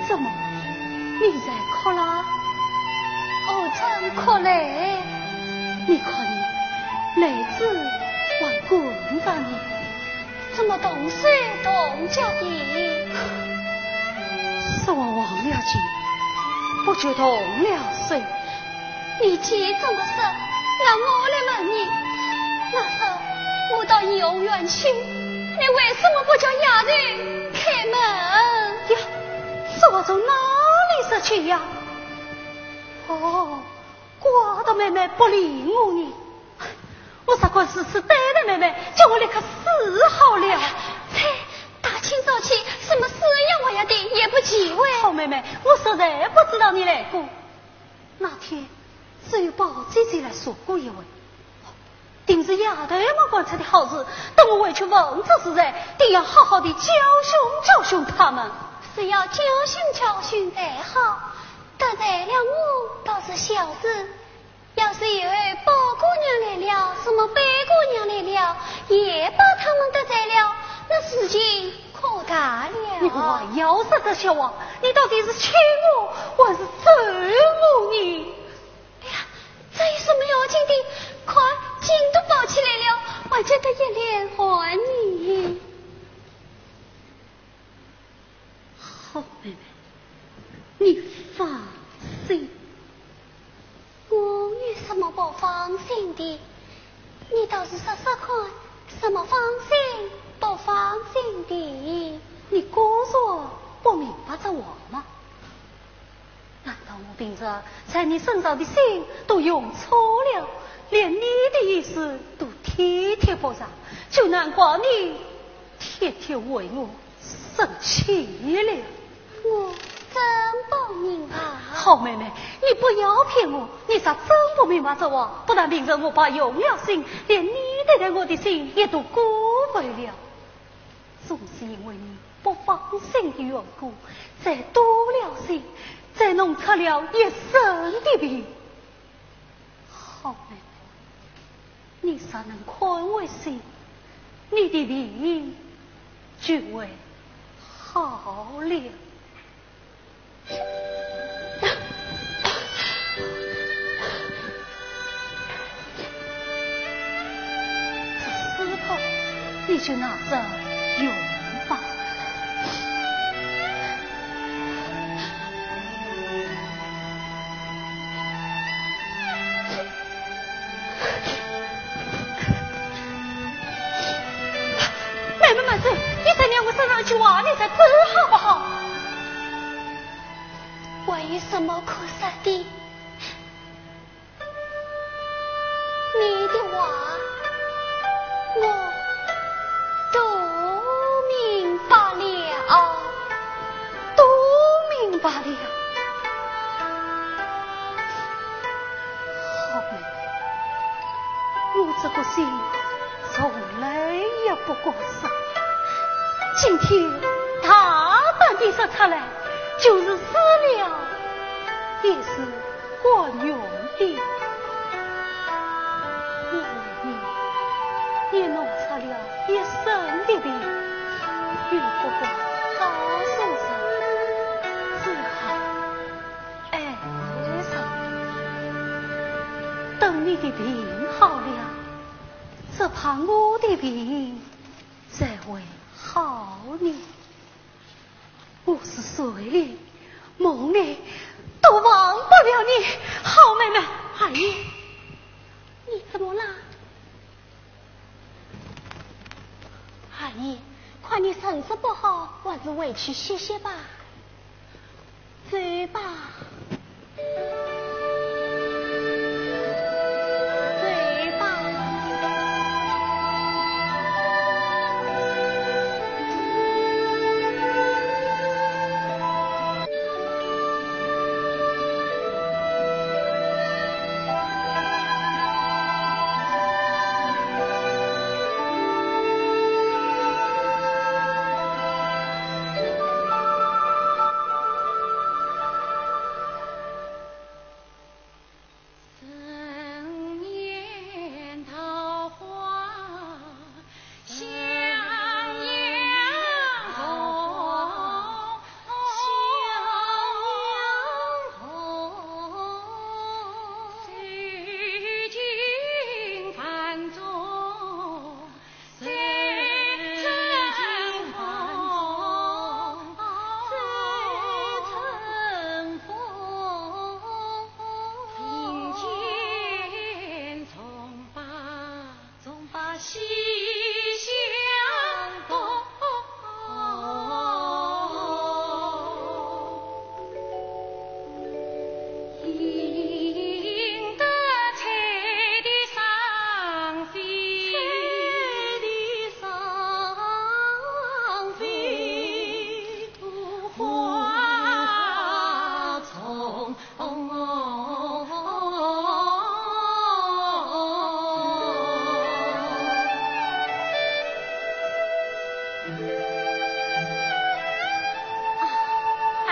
怎么，你在哭啦？我正哭嘞。你看你，泪珠还滚着呢。怎么动手动脚的？是我忘了记，不觉动了手。 你既这么说，那我来问你，那日我到怡红院去，你为什么不叫丫头开门？呀，这话从哪里说起呀？哦，怪得妹妹不理我呢。我若敢如此对待妹妹，叫我立刻死好了。哎呀，啐，大清早起，什么死呀活呀的，也不忌讳。好妹妹，我实在不知道你来过。 那天，只有宝姐姐来说过一回，定是丫头们干出的好事，等我回去问这是谁，定要好好地教训教训她们。是要教训教训才好，得罪了我倒是小事，要是以后宝姑娘来了，什么贝姑娘来了，也把她们得罪了，那事情 可大了。你还要说这些话？你到底是气我还是咒我呢？哎呀，这有什么要紧的？看，筋都暴起来了，还急得一脸汗呢。好妹妹，你放心。 我有什么不放心的？你倒是说说看，什么放心不放心的？你果然不明白这话吗？难道我平日在你身上的心都用错了，连你的意思都体贴不上，就难怪你天天为我 生气了。我真不明白。好妹妹，你不要骗我，你若真不明白这话，不但平日我白用了心，连你对待我的心也都辜负了。总是因为你不放心的缘故，才多了心，才弄出了一身的病。 好妹妹，你若能宽慰些，你的病就会好了。这丝帕，你就拿着用吧。 妹妹慢走，你再让我说上一句话，你再走好不好？还有什么可说的？你的话，我都明白了。 都明白了。好妹妹，我这个心从来也不敢伤，今天大胆地说出来，就是死了也是 管用的。我为你也弄出了一身的病，又不敢告诉人，只好挨着。等你的病好了，只怕我的病才会好呢。 我是睡了梦里都忘不了你，好妹妹。哎呀，你怎么啦？二爷，看你身子不好，还是回去歇歇吧。走吧。走吧。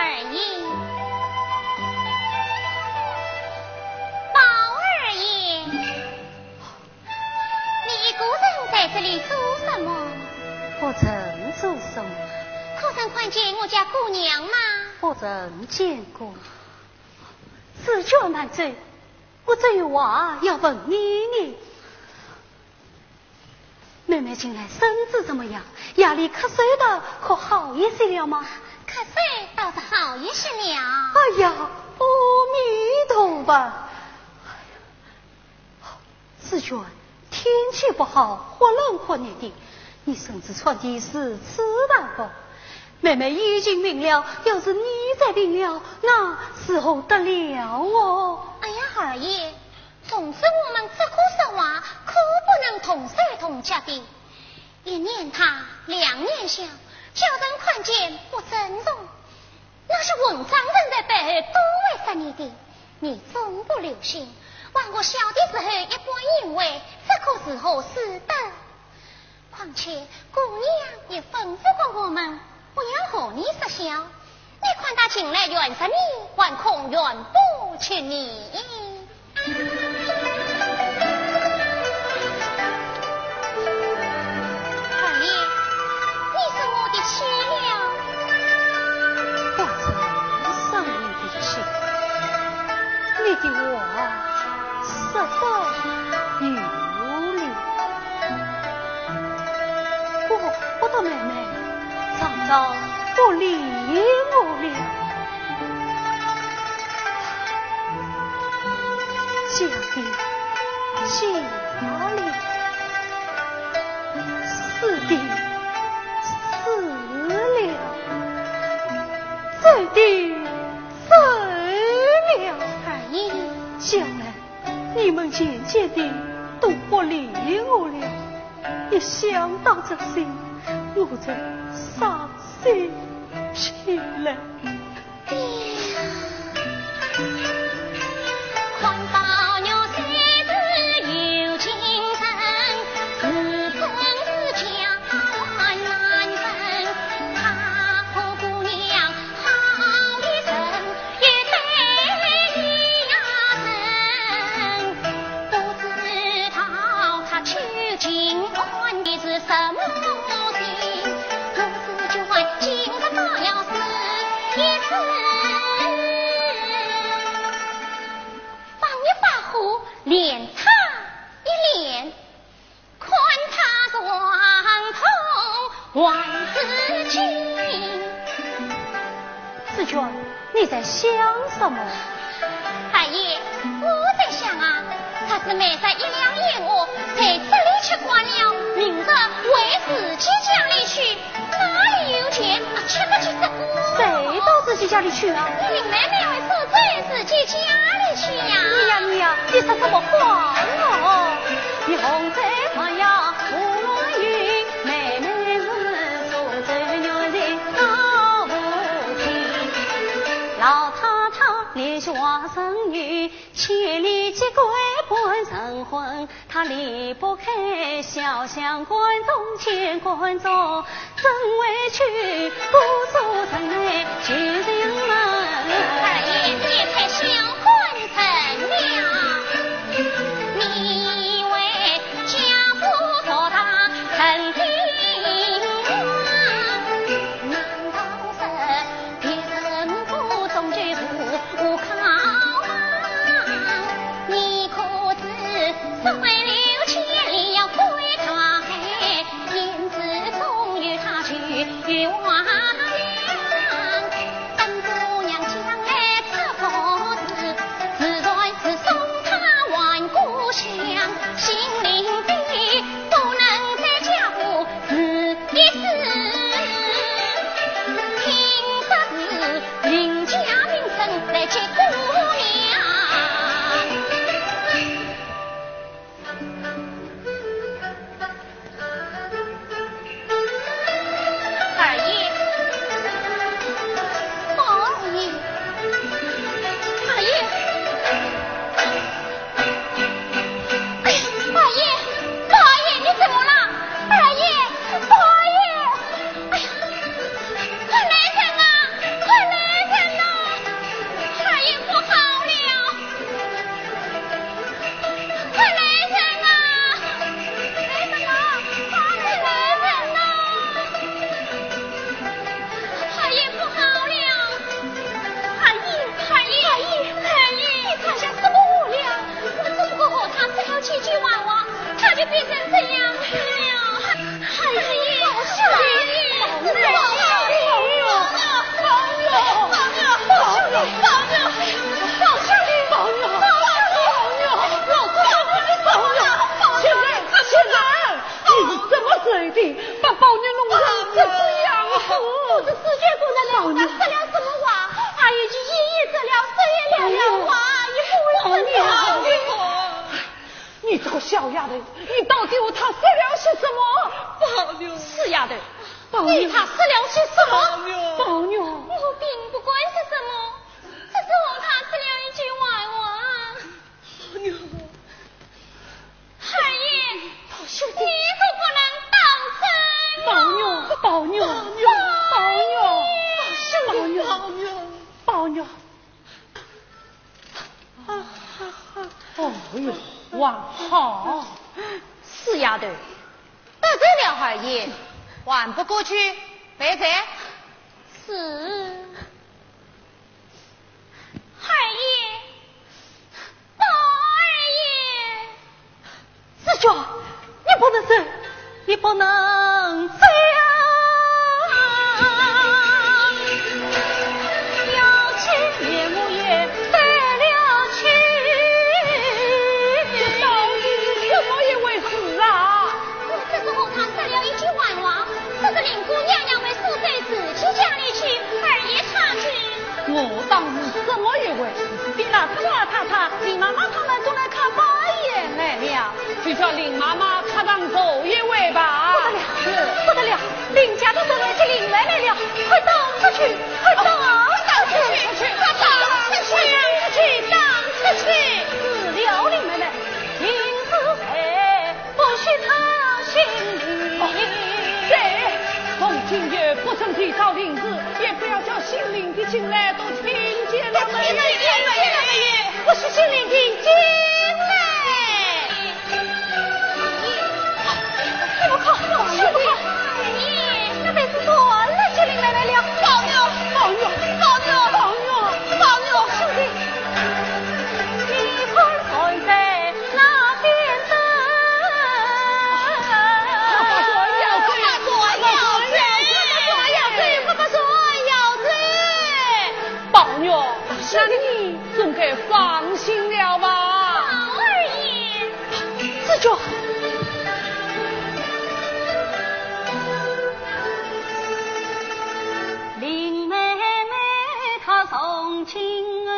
二爷，宝二爷，你一个人在这里做什么？不曾做什么。可曾看见我家姑娘吗？不曾见过。紫鹃慢走，我这有话要问你呢。 妹妹近来身子怎么样？夜里咳嗽的可好一些了吗？咳嗽倒是好一些了。哎呀，阿弥陀佛！紫鹃，天气不好，忽冷忽热的，你身子穿得如此单薄。妹妹已经病了，要是你再病了，那如何得了哦？哎呀，二爷， 从此我们只可说话，可不能动手动脚的。一年他，两年笑，叫人看见不尊重。那些混账人在背后都会说你的，你总不留心，望我小的时候一般行为，这可如何使得？ 况且姑娘也吩咐过我们，不要和你说笑。你看她近来怨着你，还恐怨不起你。二爷，你生我的气了？不曾生你的气，你的话说得有理。 我不得妹妹常常不理我了。想的想了，思的思了，走的走了。哎，将来 你们渐渐地都不理我了，一想到这些，我就伤心起来。紫鹃，你在想什么？二爷，我在想啊，她是每日一两药我在这里吃惯了，明日回自己家里去，哪里有钱啊，吃得起这个？谁到自己家里去啊？林妹妹会住在自己家里去呀。你呀，你呀，你说什么话哦？二爷，你也太小看人了。你为家父做大成的啊，难道是别人不中就是无靠吗？你可知身为刘千里要归大海， 天子终于他去亡了。等姑娘将来她不知，自然是送她还故乡。姓林的不能在家父住一世，听说是林家名声来接姑娘。 二爷，宝二爷，二爷，哎呀，二爷，宝二爷，你怎么了？二爷，宝二爷，哎呀，快来人呐，快来人呐，二爷不好了！ 快来人呐！来人呐！快来人呐！二爷不好了！二爷，二爷，二爷，二爷，你闯下什么祸了？我只不过和他说了几句玩话，他就变成这样子了。 哎呀，宝兄弟，宝兄弟，宝兄弟，宝兄弟，宝兄弟，宝兄弟，现在，现在，你是怎么说的？把宝玉弄成这个样子。不知紫鹃姑娘在楼上说了什么话，二爷就一一说了，这也了了，话也不会说了。 你这个小丫头，你到底和他说了些什么？宝玉。死丫头，宝玉。你和他说了些什么？宝玉。宝玉。我并不敢说什么，只是和他说了一句玩话。宝玉。二爷，宝兄弟。你可不能当真啊。宝玉，宝玉，宝玉，宝兄弟，宝玉，宝玉。 哦哟，还好。死丫头，得罪了二爷，还不过去赔罪？是。二爷，宝二爷。 紫鹃，你不能走，你不能走啊！要去我也带了去。这到底是怎么一回事啊？我只是和他说了一句玩话，说是林姑娘要回苏州自己家里去，二爷他去。 我当是什么一回事，比那个老太太、林妈妈她们都来看宝二爷来了。就叫林妈妈她当头一回吧。不得了，是。不得了，林家的人来接林妹妹了，快打出去，快打出去，快打出去，快打出去，打出去，打出去。除了林妹妹，林子才 不许他姓林。对，从今以后不准提到林字，也不要叫姓林的进来，都听见了没有？听见了没有？不许姓林的进来。你们看，你们看，那边是传来这里来了。宝玉，宝玉，宝玉，宝玉，宝玉，兄弟，你看传在 那边的。快把船摇走，快把船摇走，快把船摇走，快把船摇走。宝玉，那你总该放心了吧？宝二爷。紫鹃，林妹妹她从今后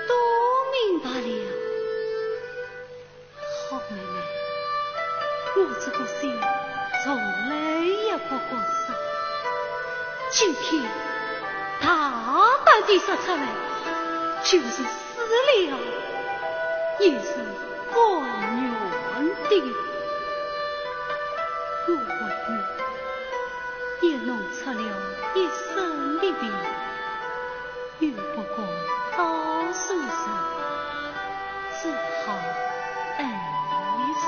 都明白了。 好妹妹，我这个心从来也不敢伤。今天大胆地说出来，就是死了也是甘愿的。我为你也弄出了一身的病， 又不敢告诉人，只好挨上。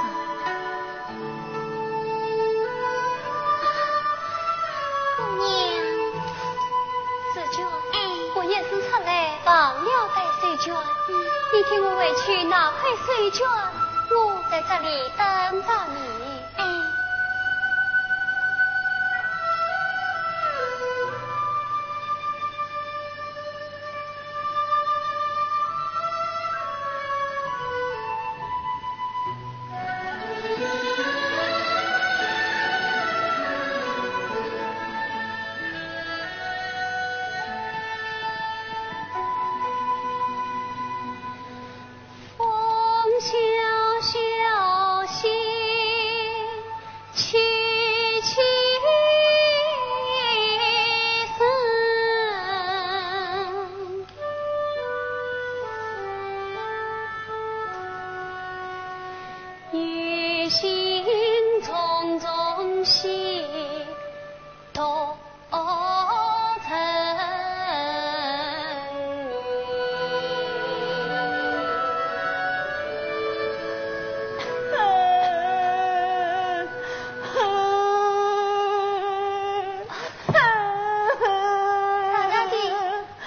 姑娘，紫鹃，哎，我一时出来忘了带手绢，你替我回去拿块手绢，我在这里等着你。哎。 大大的，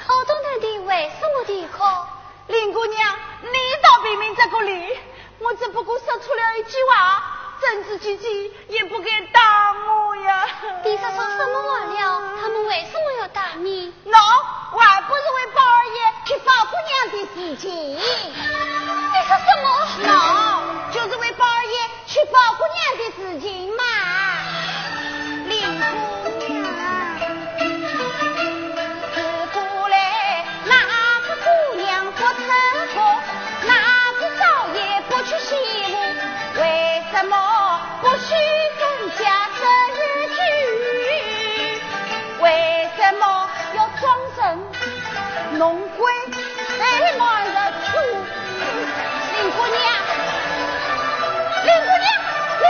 好端端的，为什么啼哭？林姑娘，你倒评评这个理。我只不过说错了一句话，真是姐姐也不该打我呀。你说错什么话了？他们为什么要打你？喏，我还不是为宝二爷娶宝姑娘的事情。你说什么？喏，就是为宝二爷 娶宝姑娘的事情嘛。林姑娘，自古来哪个姑娘不成功？哪个少爷不娶媳妇？为什么不许人家这一句？为什么要装神弄鬼？ 哎，我的天！林姑娘，林姑娘，你……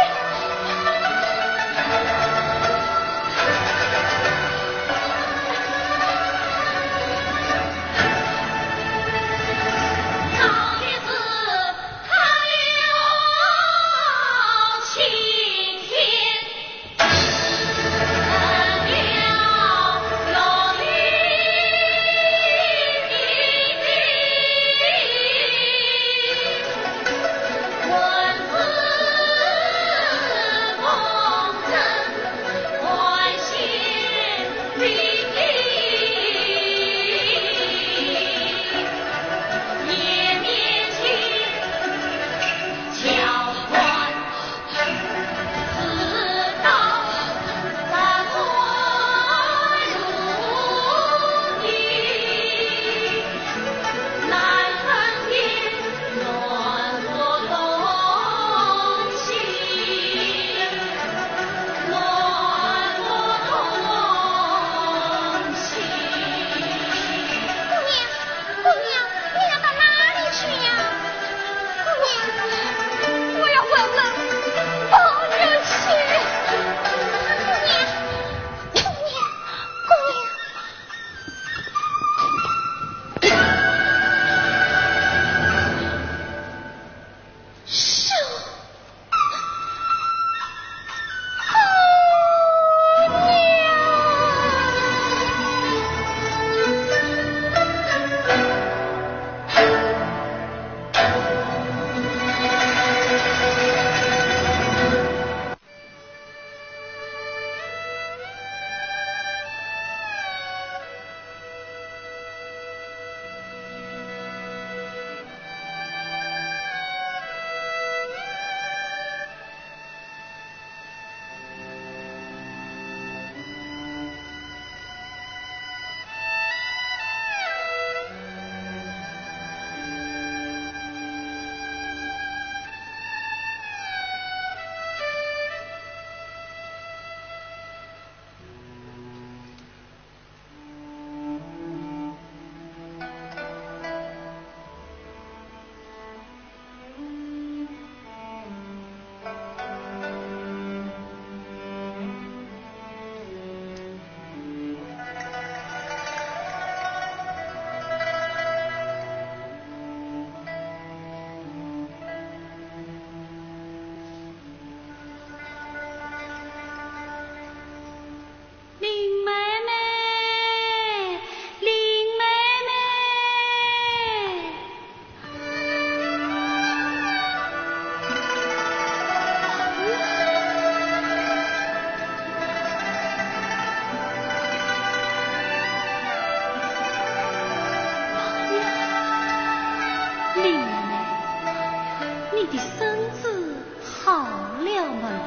身子好了没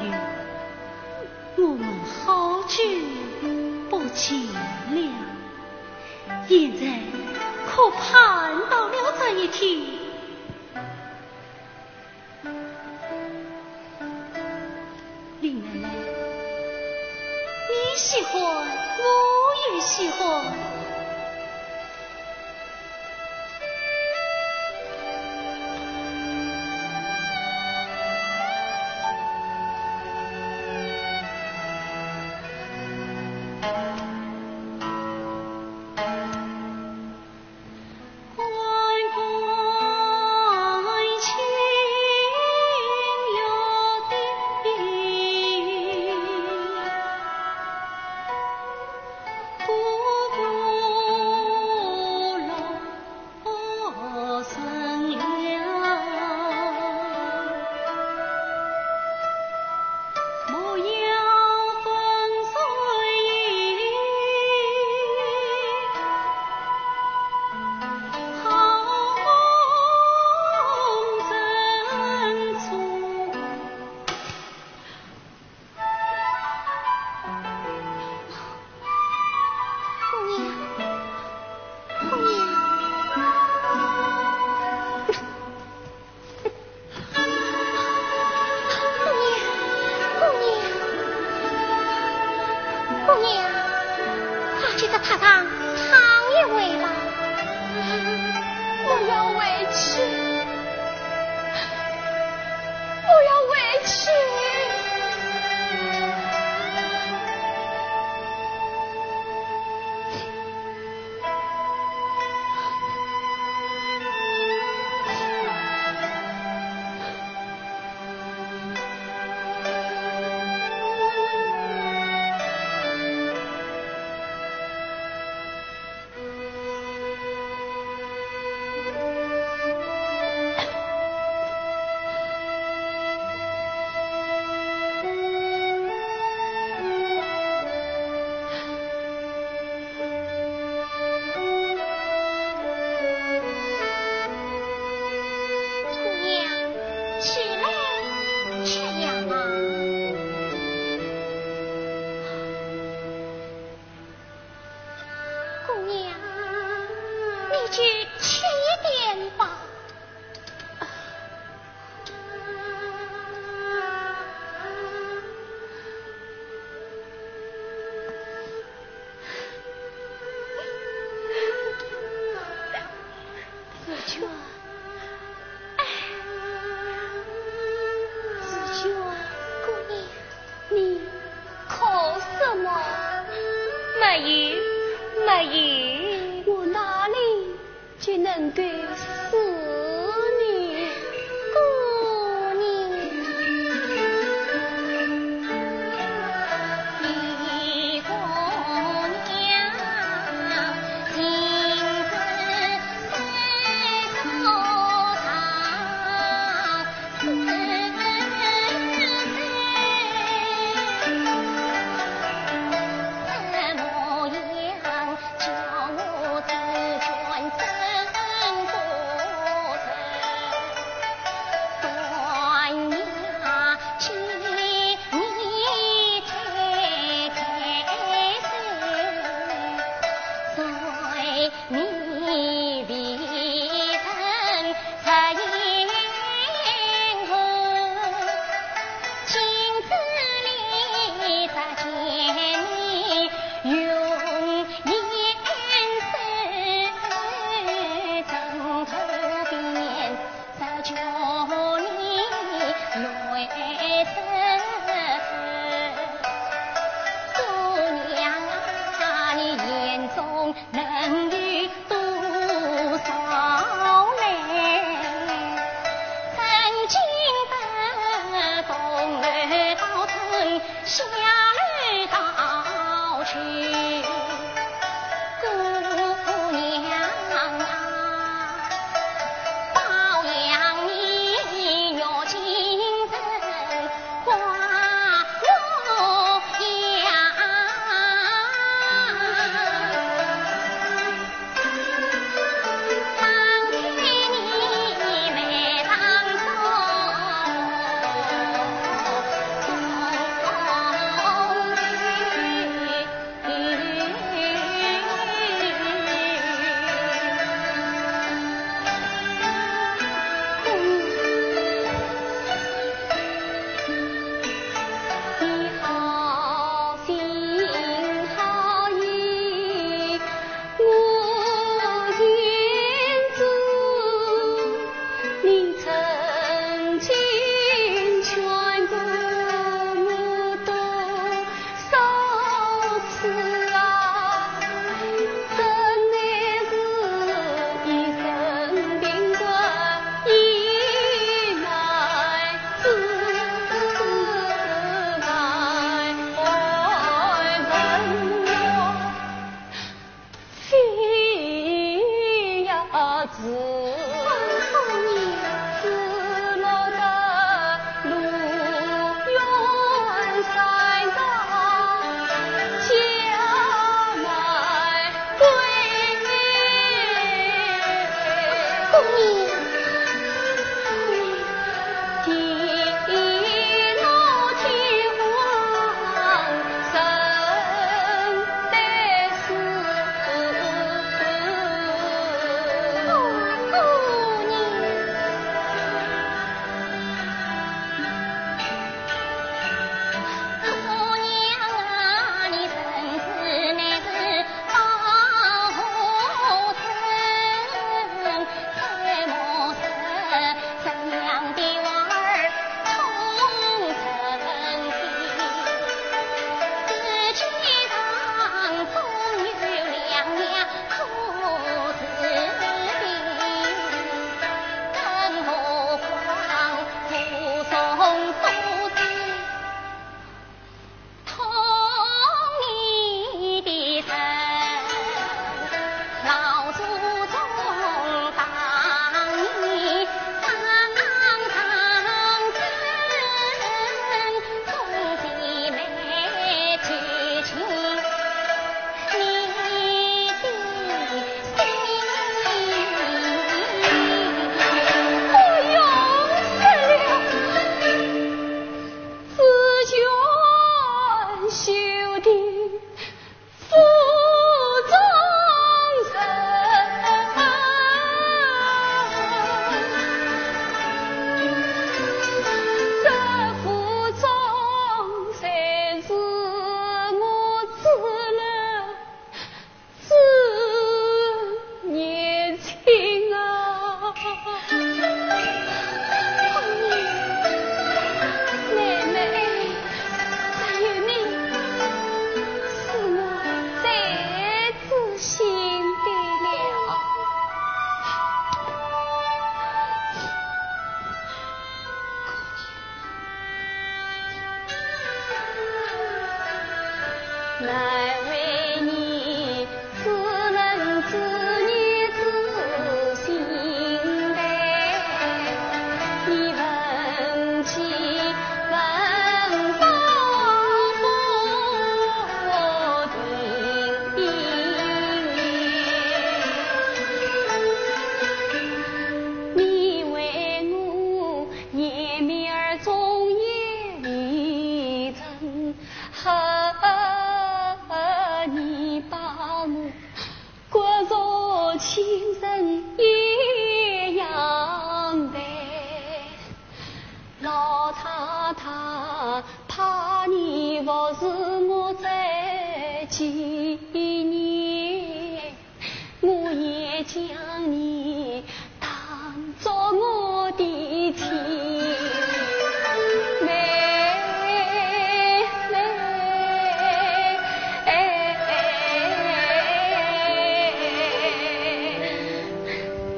有？我们好久不见了，现在可盼到了这一天。 林妹妹，你喜欢，我也喜欢。 姑娘，姑娘。 姑娘，姑娘，姑娘，快去到榻上躺一会吧。我要回去，我要回去。姑娘，起来，吃药啊。姑娘，你就吃一点吧。 紫鹃，哎，紫鹃，姑娘，你哭什么？没有，没有。我哪里 就能够死呢？姑娘。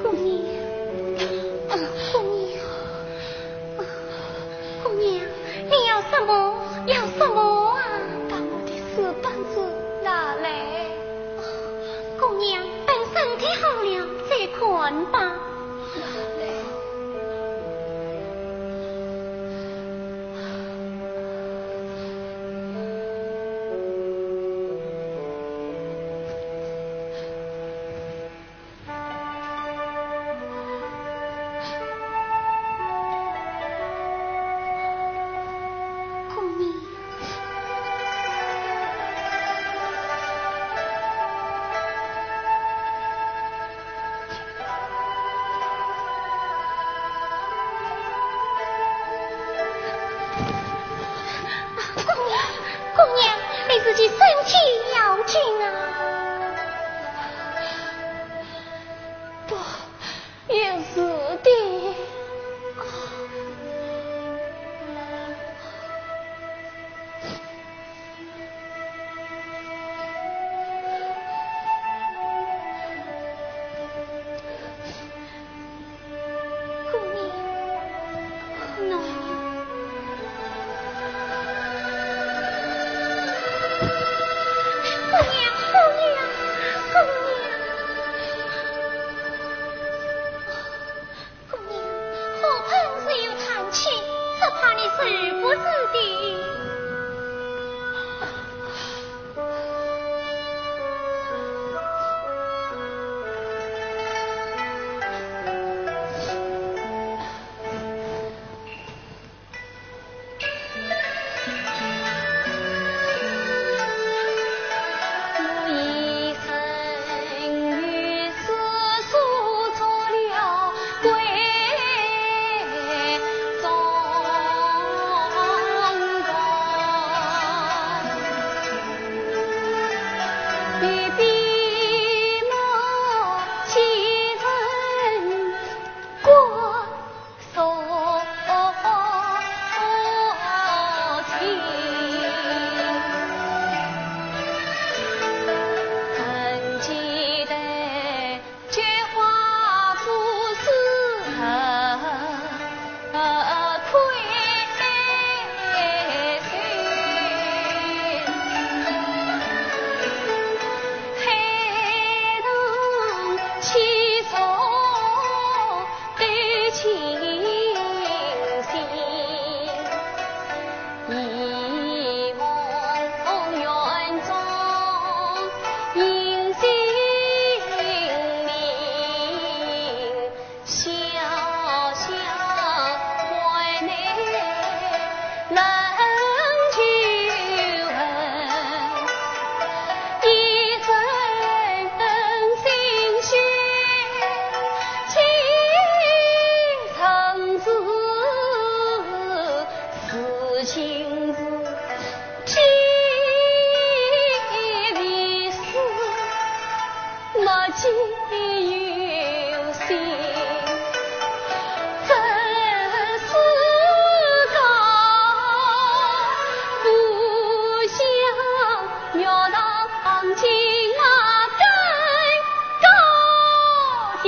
姑娘，啊，姑娘，啊，姑娘，你要什么？要什么啊？把我的私本子拿来。姑娘，等身体好了再看吧。拿来。姑娘，你自己身体要紧啊。不，也是的。姑娘，喏。姑娘，姑娘，姑娘。清新，一梦圆中映清明。 小小怀内冷秋痕，一阵阵心绪，几层次，思情字，几里思。 莫记有心，真是高不祥，庙堂金马更高的。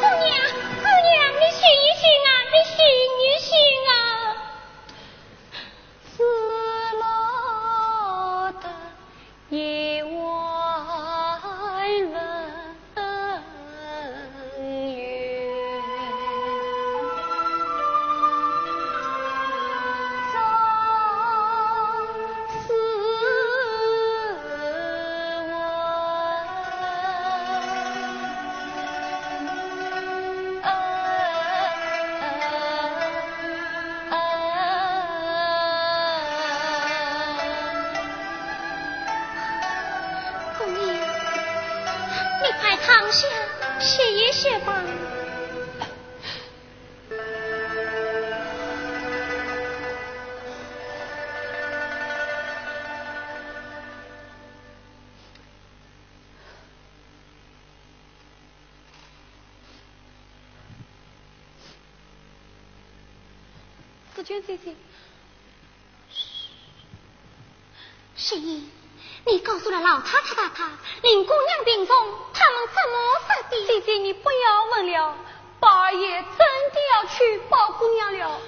姑娘，姑娘，你醒一醒啊，你醒一醒啊！ 姑娘，你快躺下，歇一歇吧。 紫鹃姐姐。嘘。雪雁，你告诉了老太太、太太，林姑娘病重，他们怎么说的？姐姐，你不要问了。宝二爷真的要娶宝姑娘了。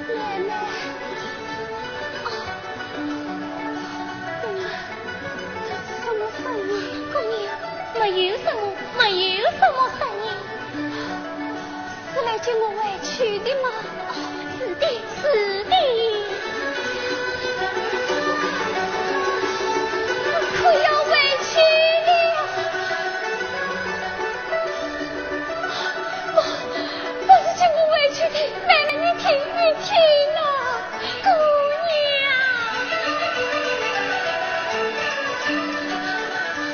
奶奶，啊，姑娘，这是什么声音？姑娘，没有什么，没有什么声音。 是来接我回去的吗？哦，是的，是的。我可要回去了。不，不是接我回去的，奶奶，你听，你听啊。 姑娘，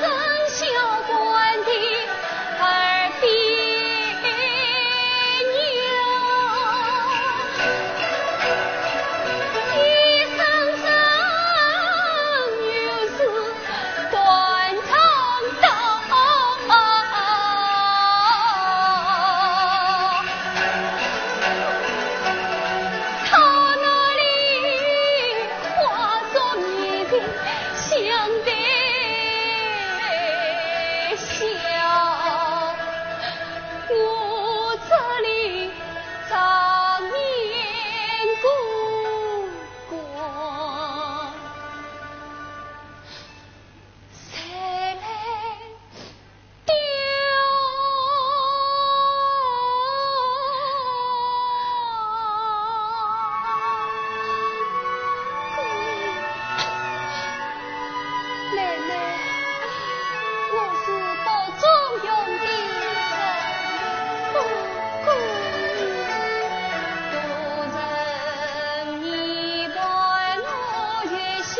生肖官的耳边牛，一声声又是断肠刀。 他那里化作迷人香的笑，我这里常年孤光。 谁来吊？奶奶，我是道中用的人。不过，故人你伴我月行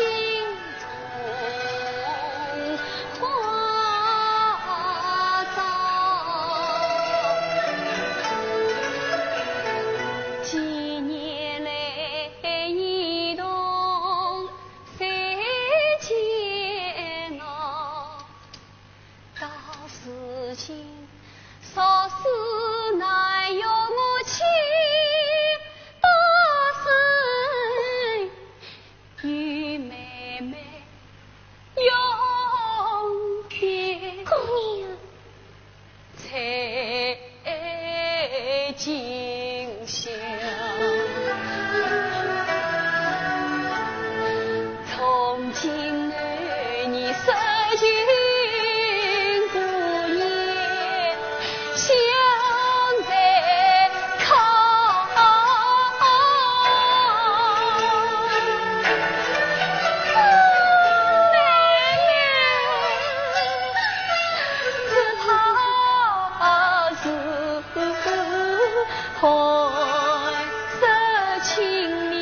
与妹妹永别。姑娘。在今宵。从今后你失去姑娘 相随靠。只怕是寒舍清明，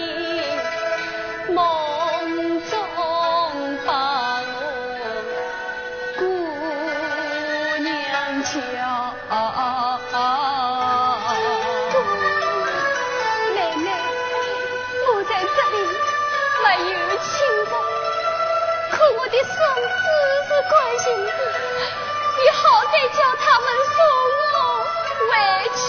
梦中把我 姑娘叫。奶奶，我在这里没有亲人，可我的孙子是关心的，你好歹叫他们送我回去。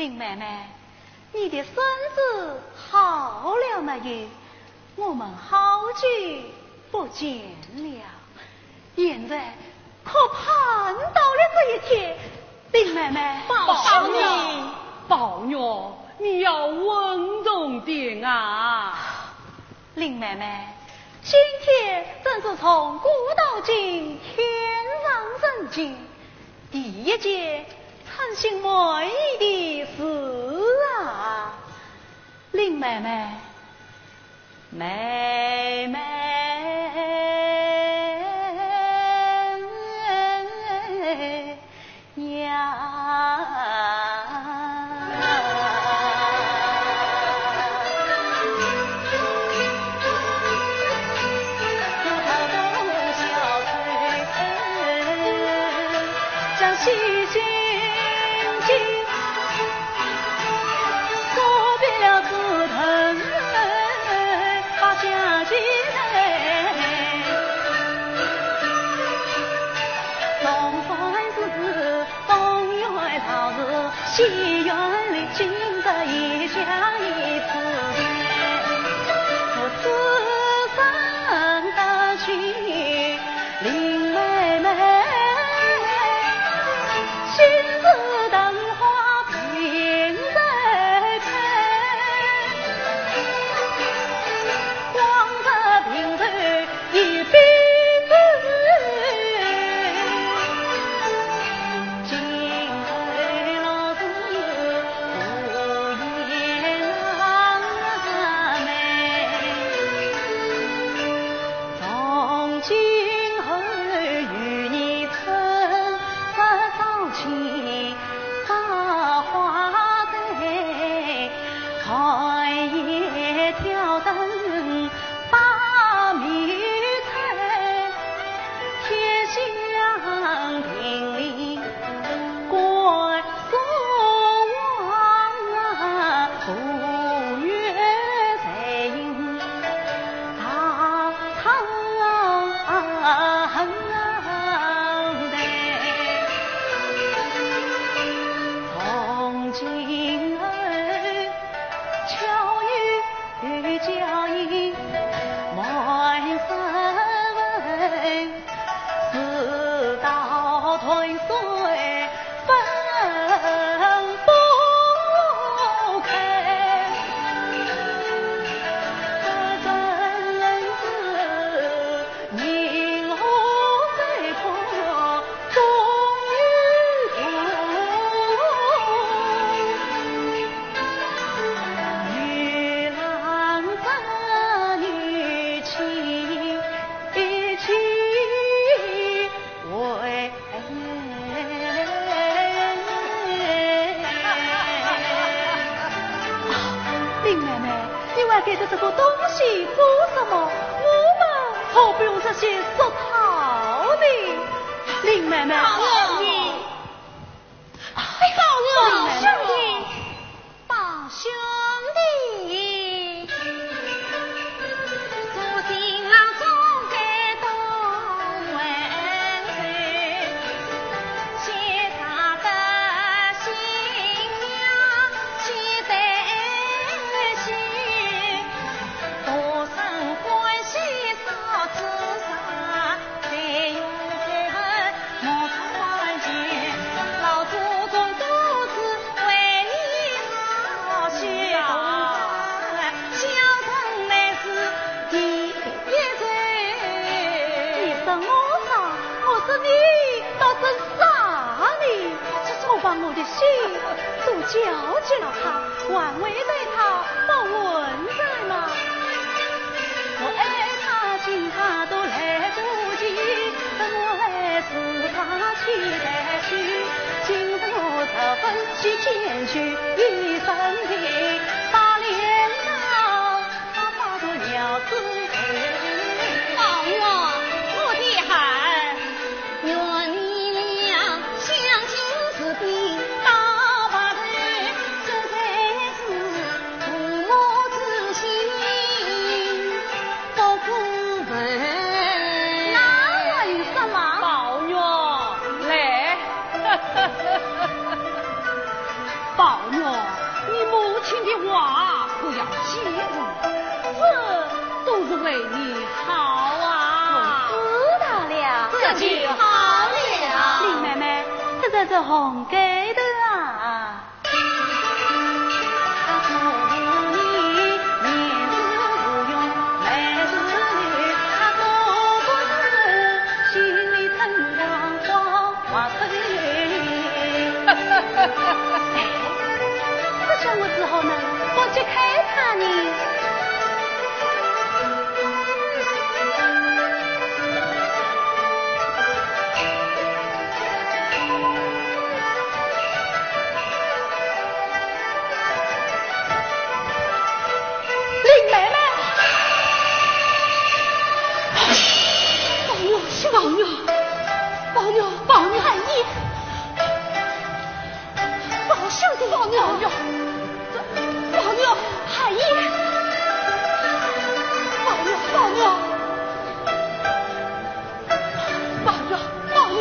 林妹妹，你的身子好了没有？我们好久不见了，现在可盼到了这一天。林妹妹，宝兄弟，宝玉，你要稳重点啊！林妹妹，今天正是从古到今天上人间，第一件称心满意的事啊。林妹妹，妹妹呀。林妹妹，你还带着这个东西做什么？我们可不用这些俗套的。林妹妹，宝兄弟，哎，宝兄弟，宝兄弟。你说我傻，我说你倒真 啥呢？我把我的心都交给了他，还会对他不温柔吗？宝玉，我的孩儿。那还用说吗？宝玉，来。宝玉，亲的话可要记住，这都是为你好啊。我知道了。这就好了。林妹妹，这才是红盖头啊。哎，这下我只好呢，不去看他呢。林妹妹，宝玉，宝玉，宝玉，宝玉，哎呀！ 宝兄弟，宝玉，宝玉，含冤，宝玉，宝玉，宝玉，宝玉，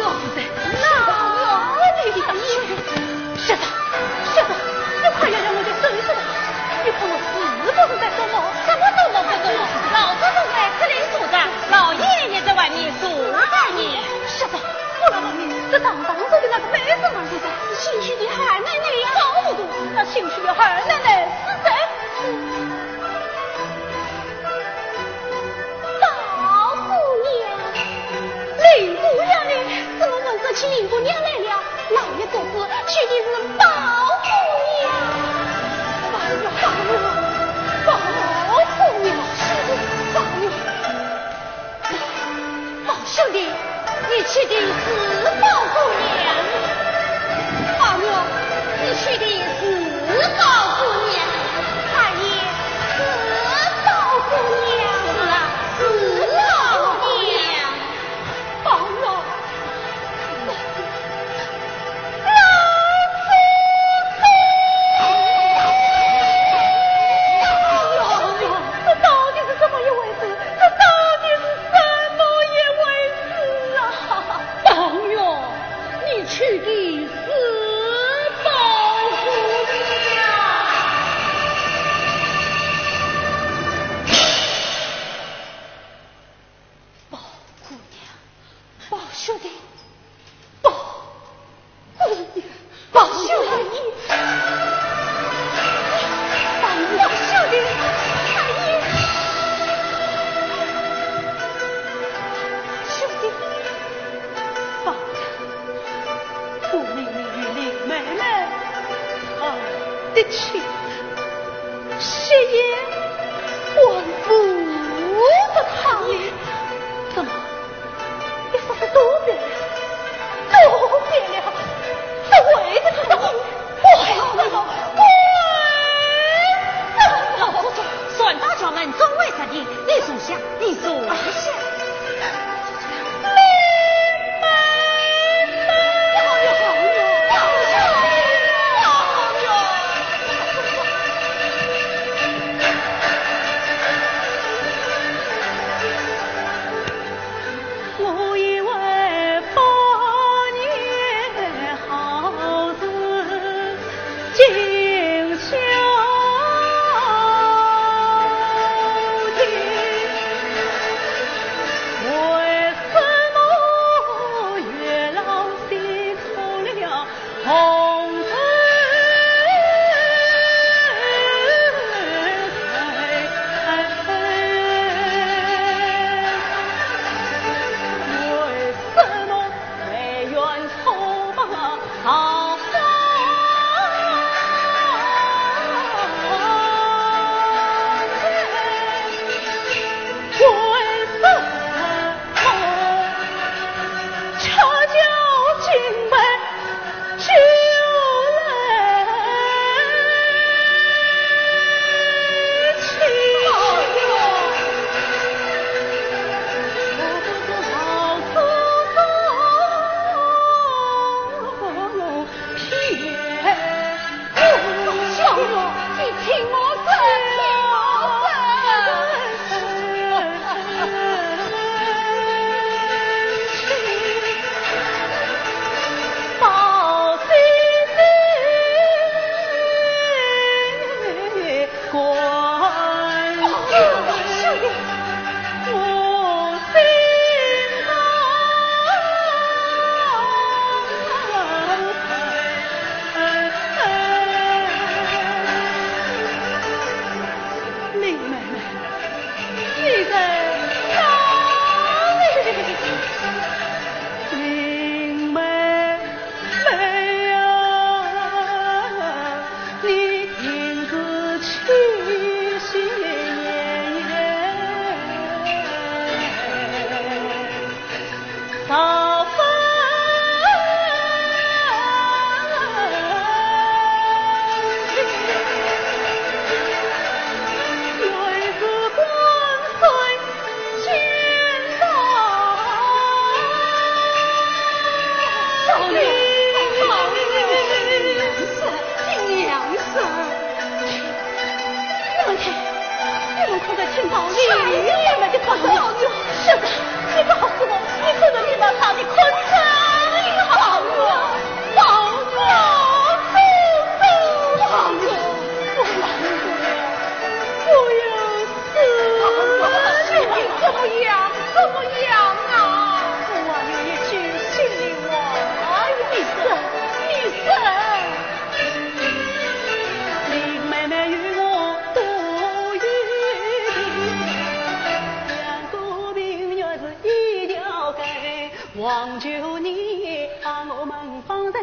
含冤。学长，学长，你快要让我再说一说吧，你看我是不是在做梦？什么做梦不做梦？老祖宗在这里坐着，老爷也在外面坐着呢。学长， 我来问你，这堂当中的那个美人儿是谁？你请去的二奶奶呀。搞糊涂，那请去的二奶奶是谁？宝姑娘。林姑娘呢？怎么问这起林姑娘来了？老爷做主，去的是宝姑娘。宝姑娘，宝姑娘，宝姑娘，宝姑娘。 宝兄弟，你去的是宝姑娘。宝玉，你去的是宝姑娘。二爷，是宝姑娘。是啊，是宝姑娘。宝玉， 这到底是怎么一回事？这到底是怎么一回事啊？宝玉，你去的是宝姑娘。宝姑娘，宝兄弟，宝 宝兄弟，宝兄弟，兄弟，宝，我明明与林妹妹成的亲，谁也管不得她。怎么？ 你说是都变了，都变了，还为着他的命，我还要那个，我……老祖宗，传到家门，众位上庭，你坐下，你坐下。求你把我们放在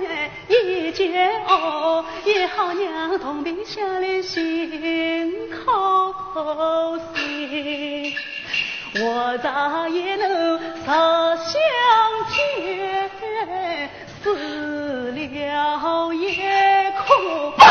一间哦，也好让铜皮箱里心可心。我再也能思想间，死了也可相同。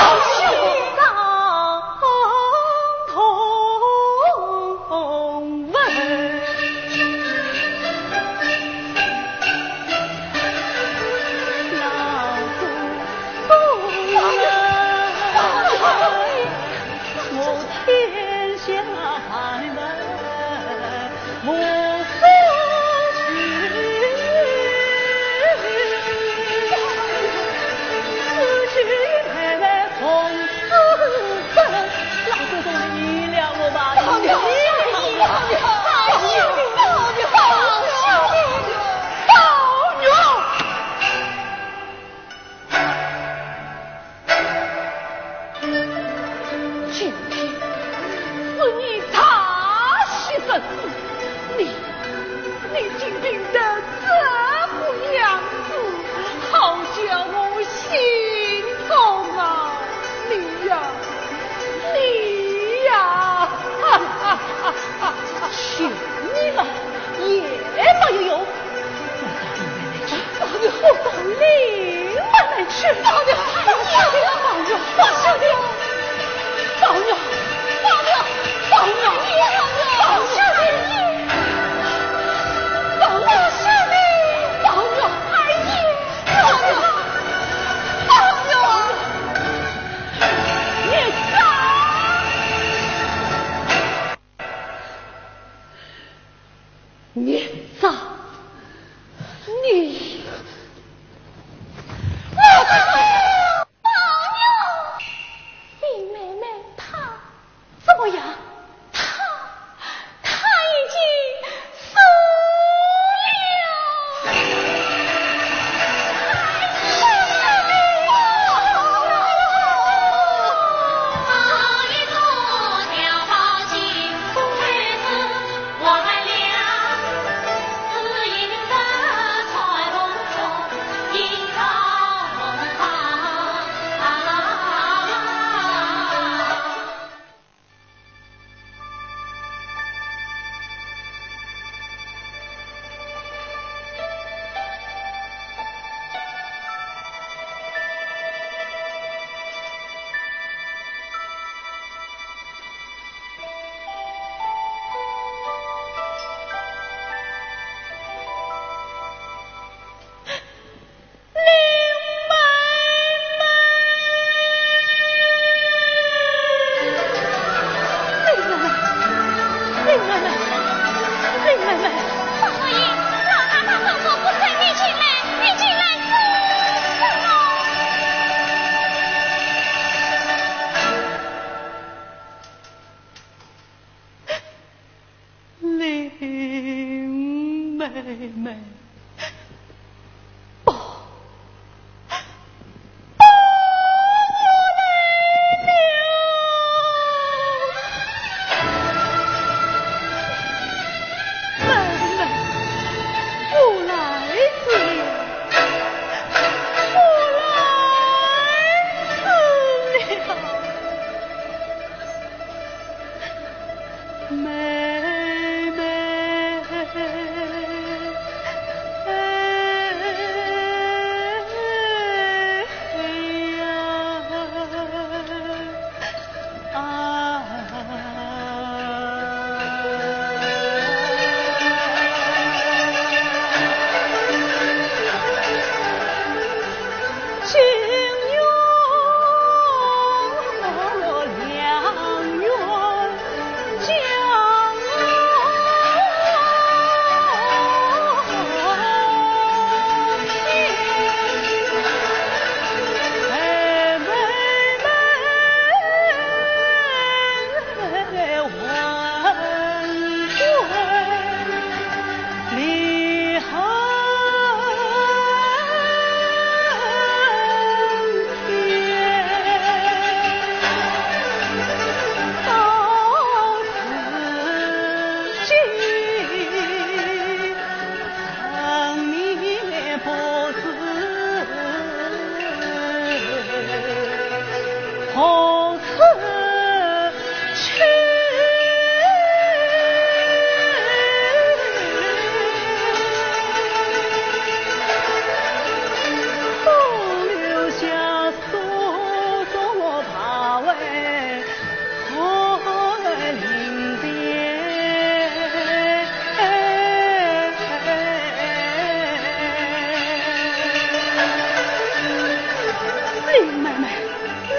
林妹妹，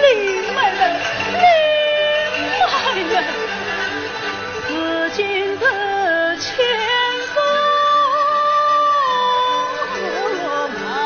林妹妹，林妹妹，如今是千山万水。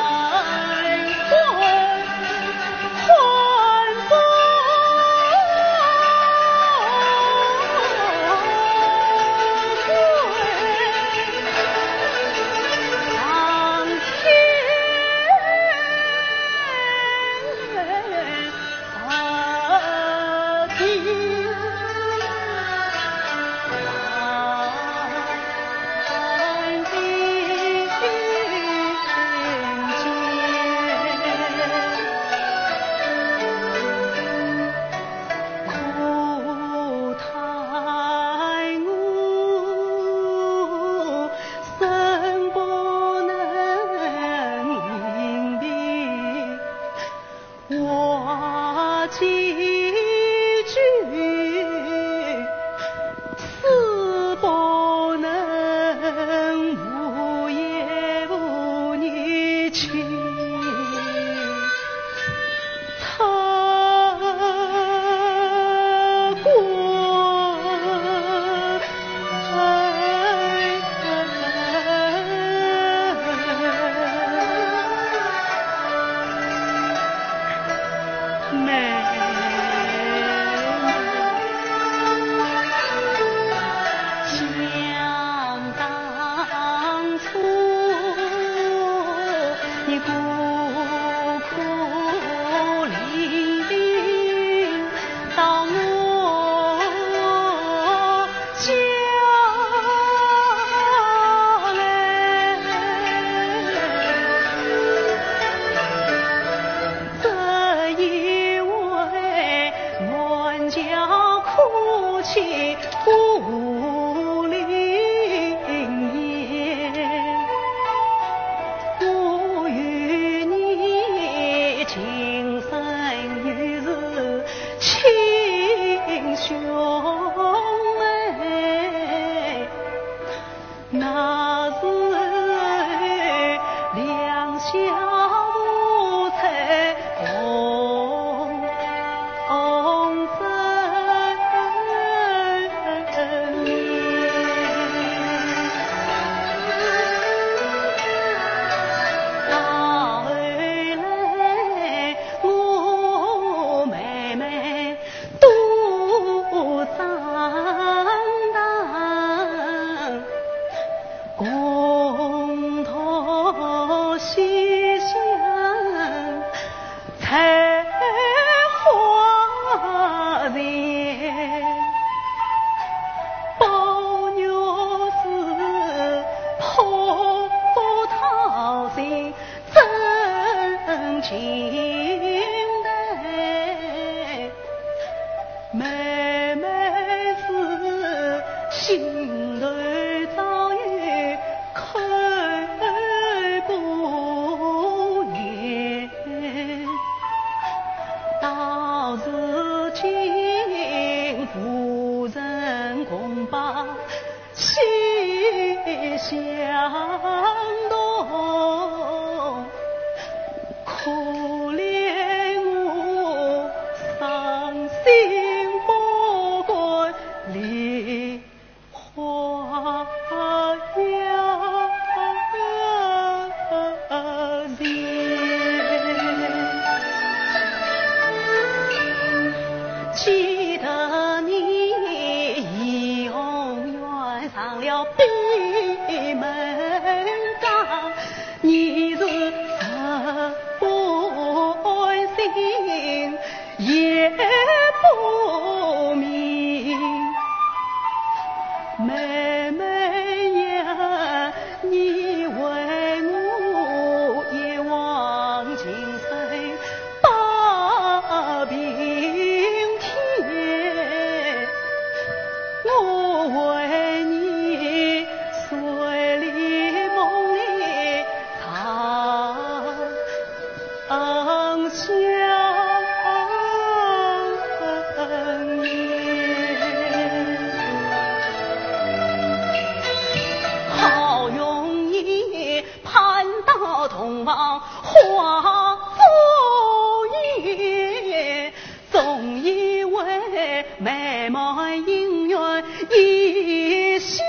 美满姻缘一线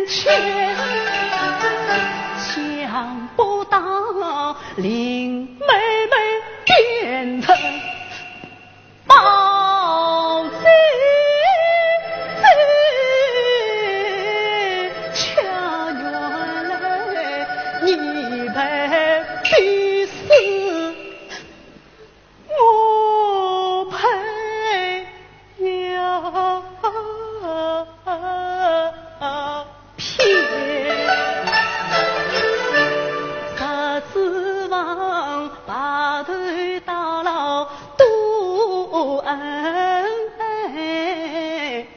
牵，想不到令妹妹变成暴君子，恰原来你被逼死。 我配要骗，十指房白头到老多恩爱。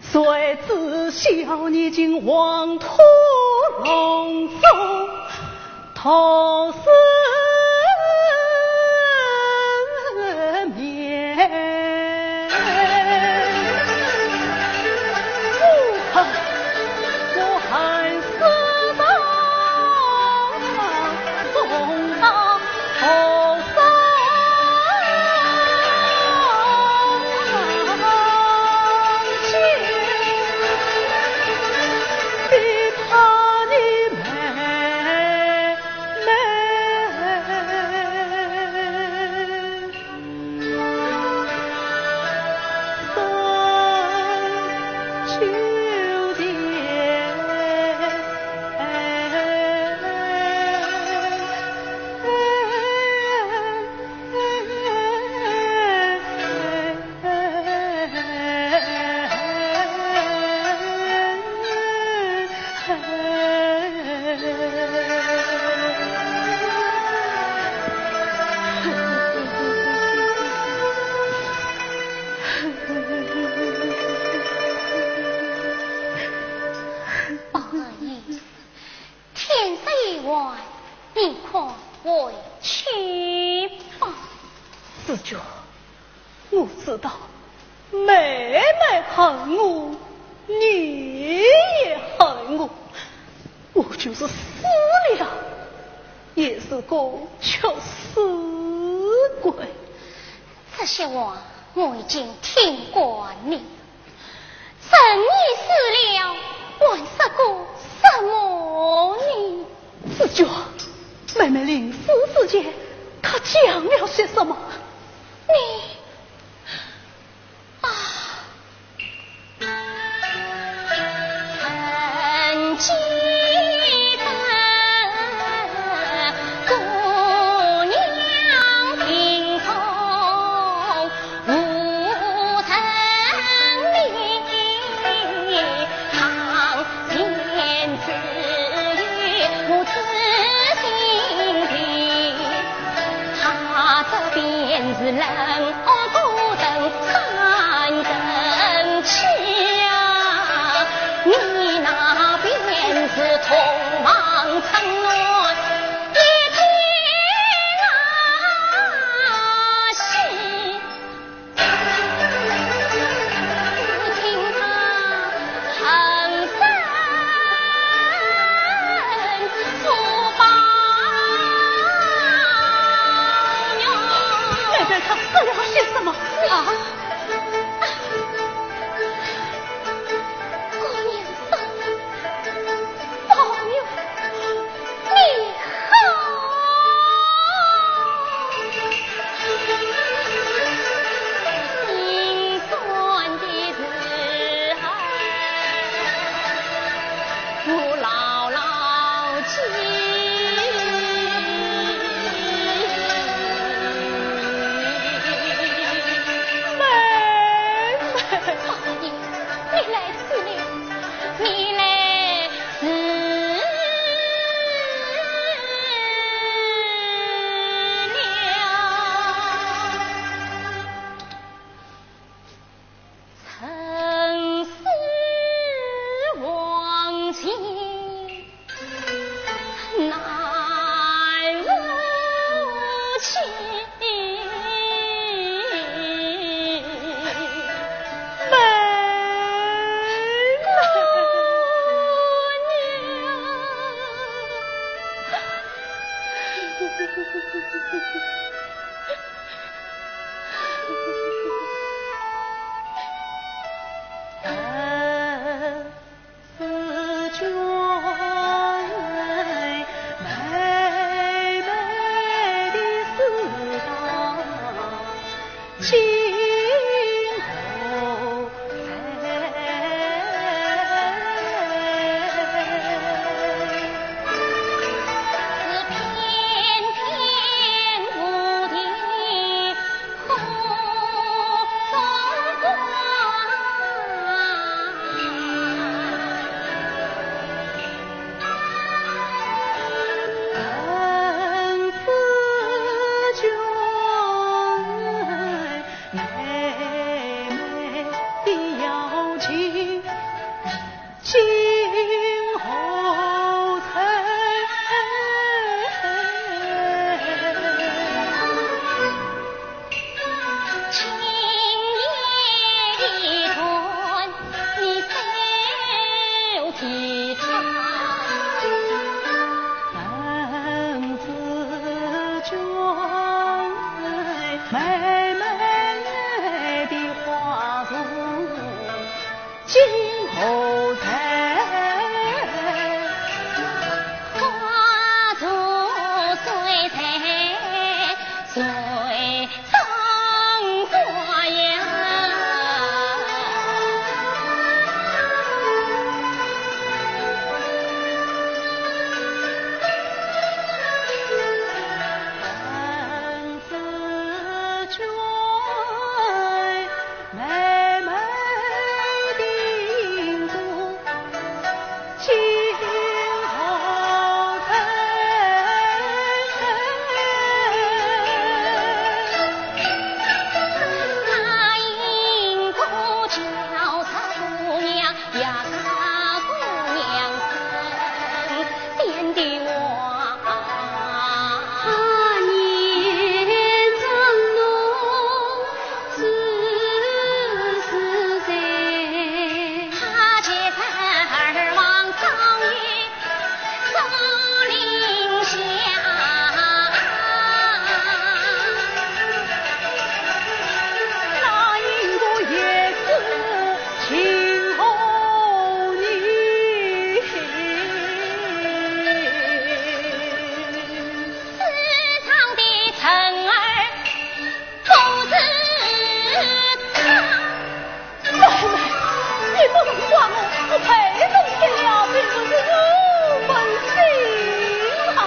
谁知晓你竟黄土隆中，土死面。我恨，我恨死到中道 天色已晚，你快回去吧。紫鹃，我知道妹妹恨我，你也恨我，我就是死了，也是个屈死鬼。这些话我已经听惯了。 人已死了，还说个什么呢？紫鹃，妹妹临死之前，她讲了些什么？你，啊。曾记得姑娘病重 无人理，堂前只有我痴心情。他这便是冷恶多情三生契啊，你那便是同房春暖一天啊喜。 妹妹她说了些什么？啊？姑娘说，宝玉 你好，心酸的事儿，我牢牢记。妹妹妹，你不能怪我，我被人骗了，并不是我本心啊。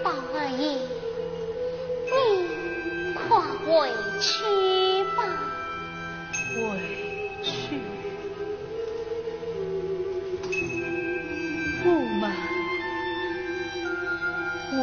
宝二爷，你快回去吧。回去？我们回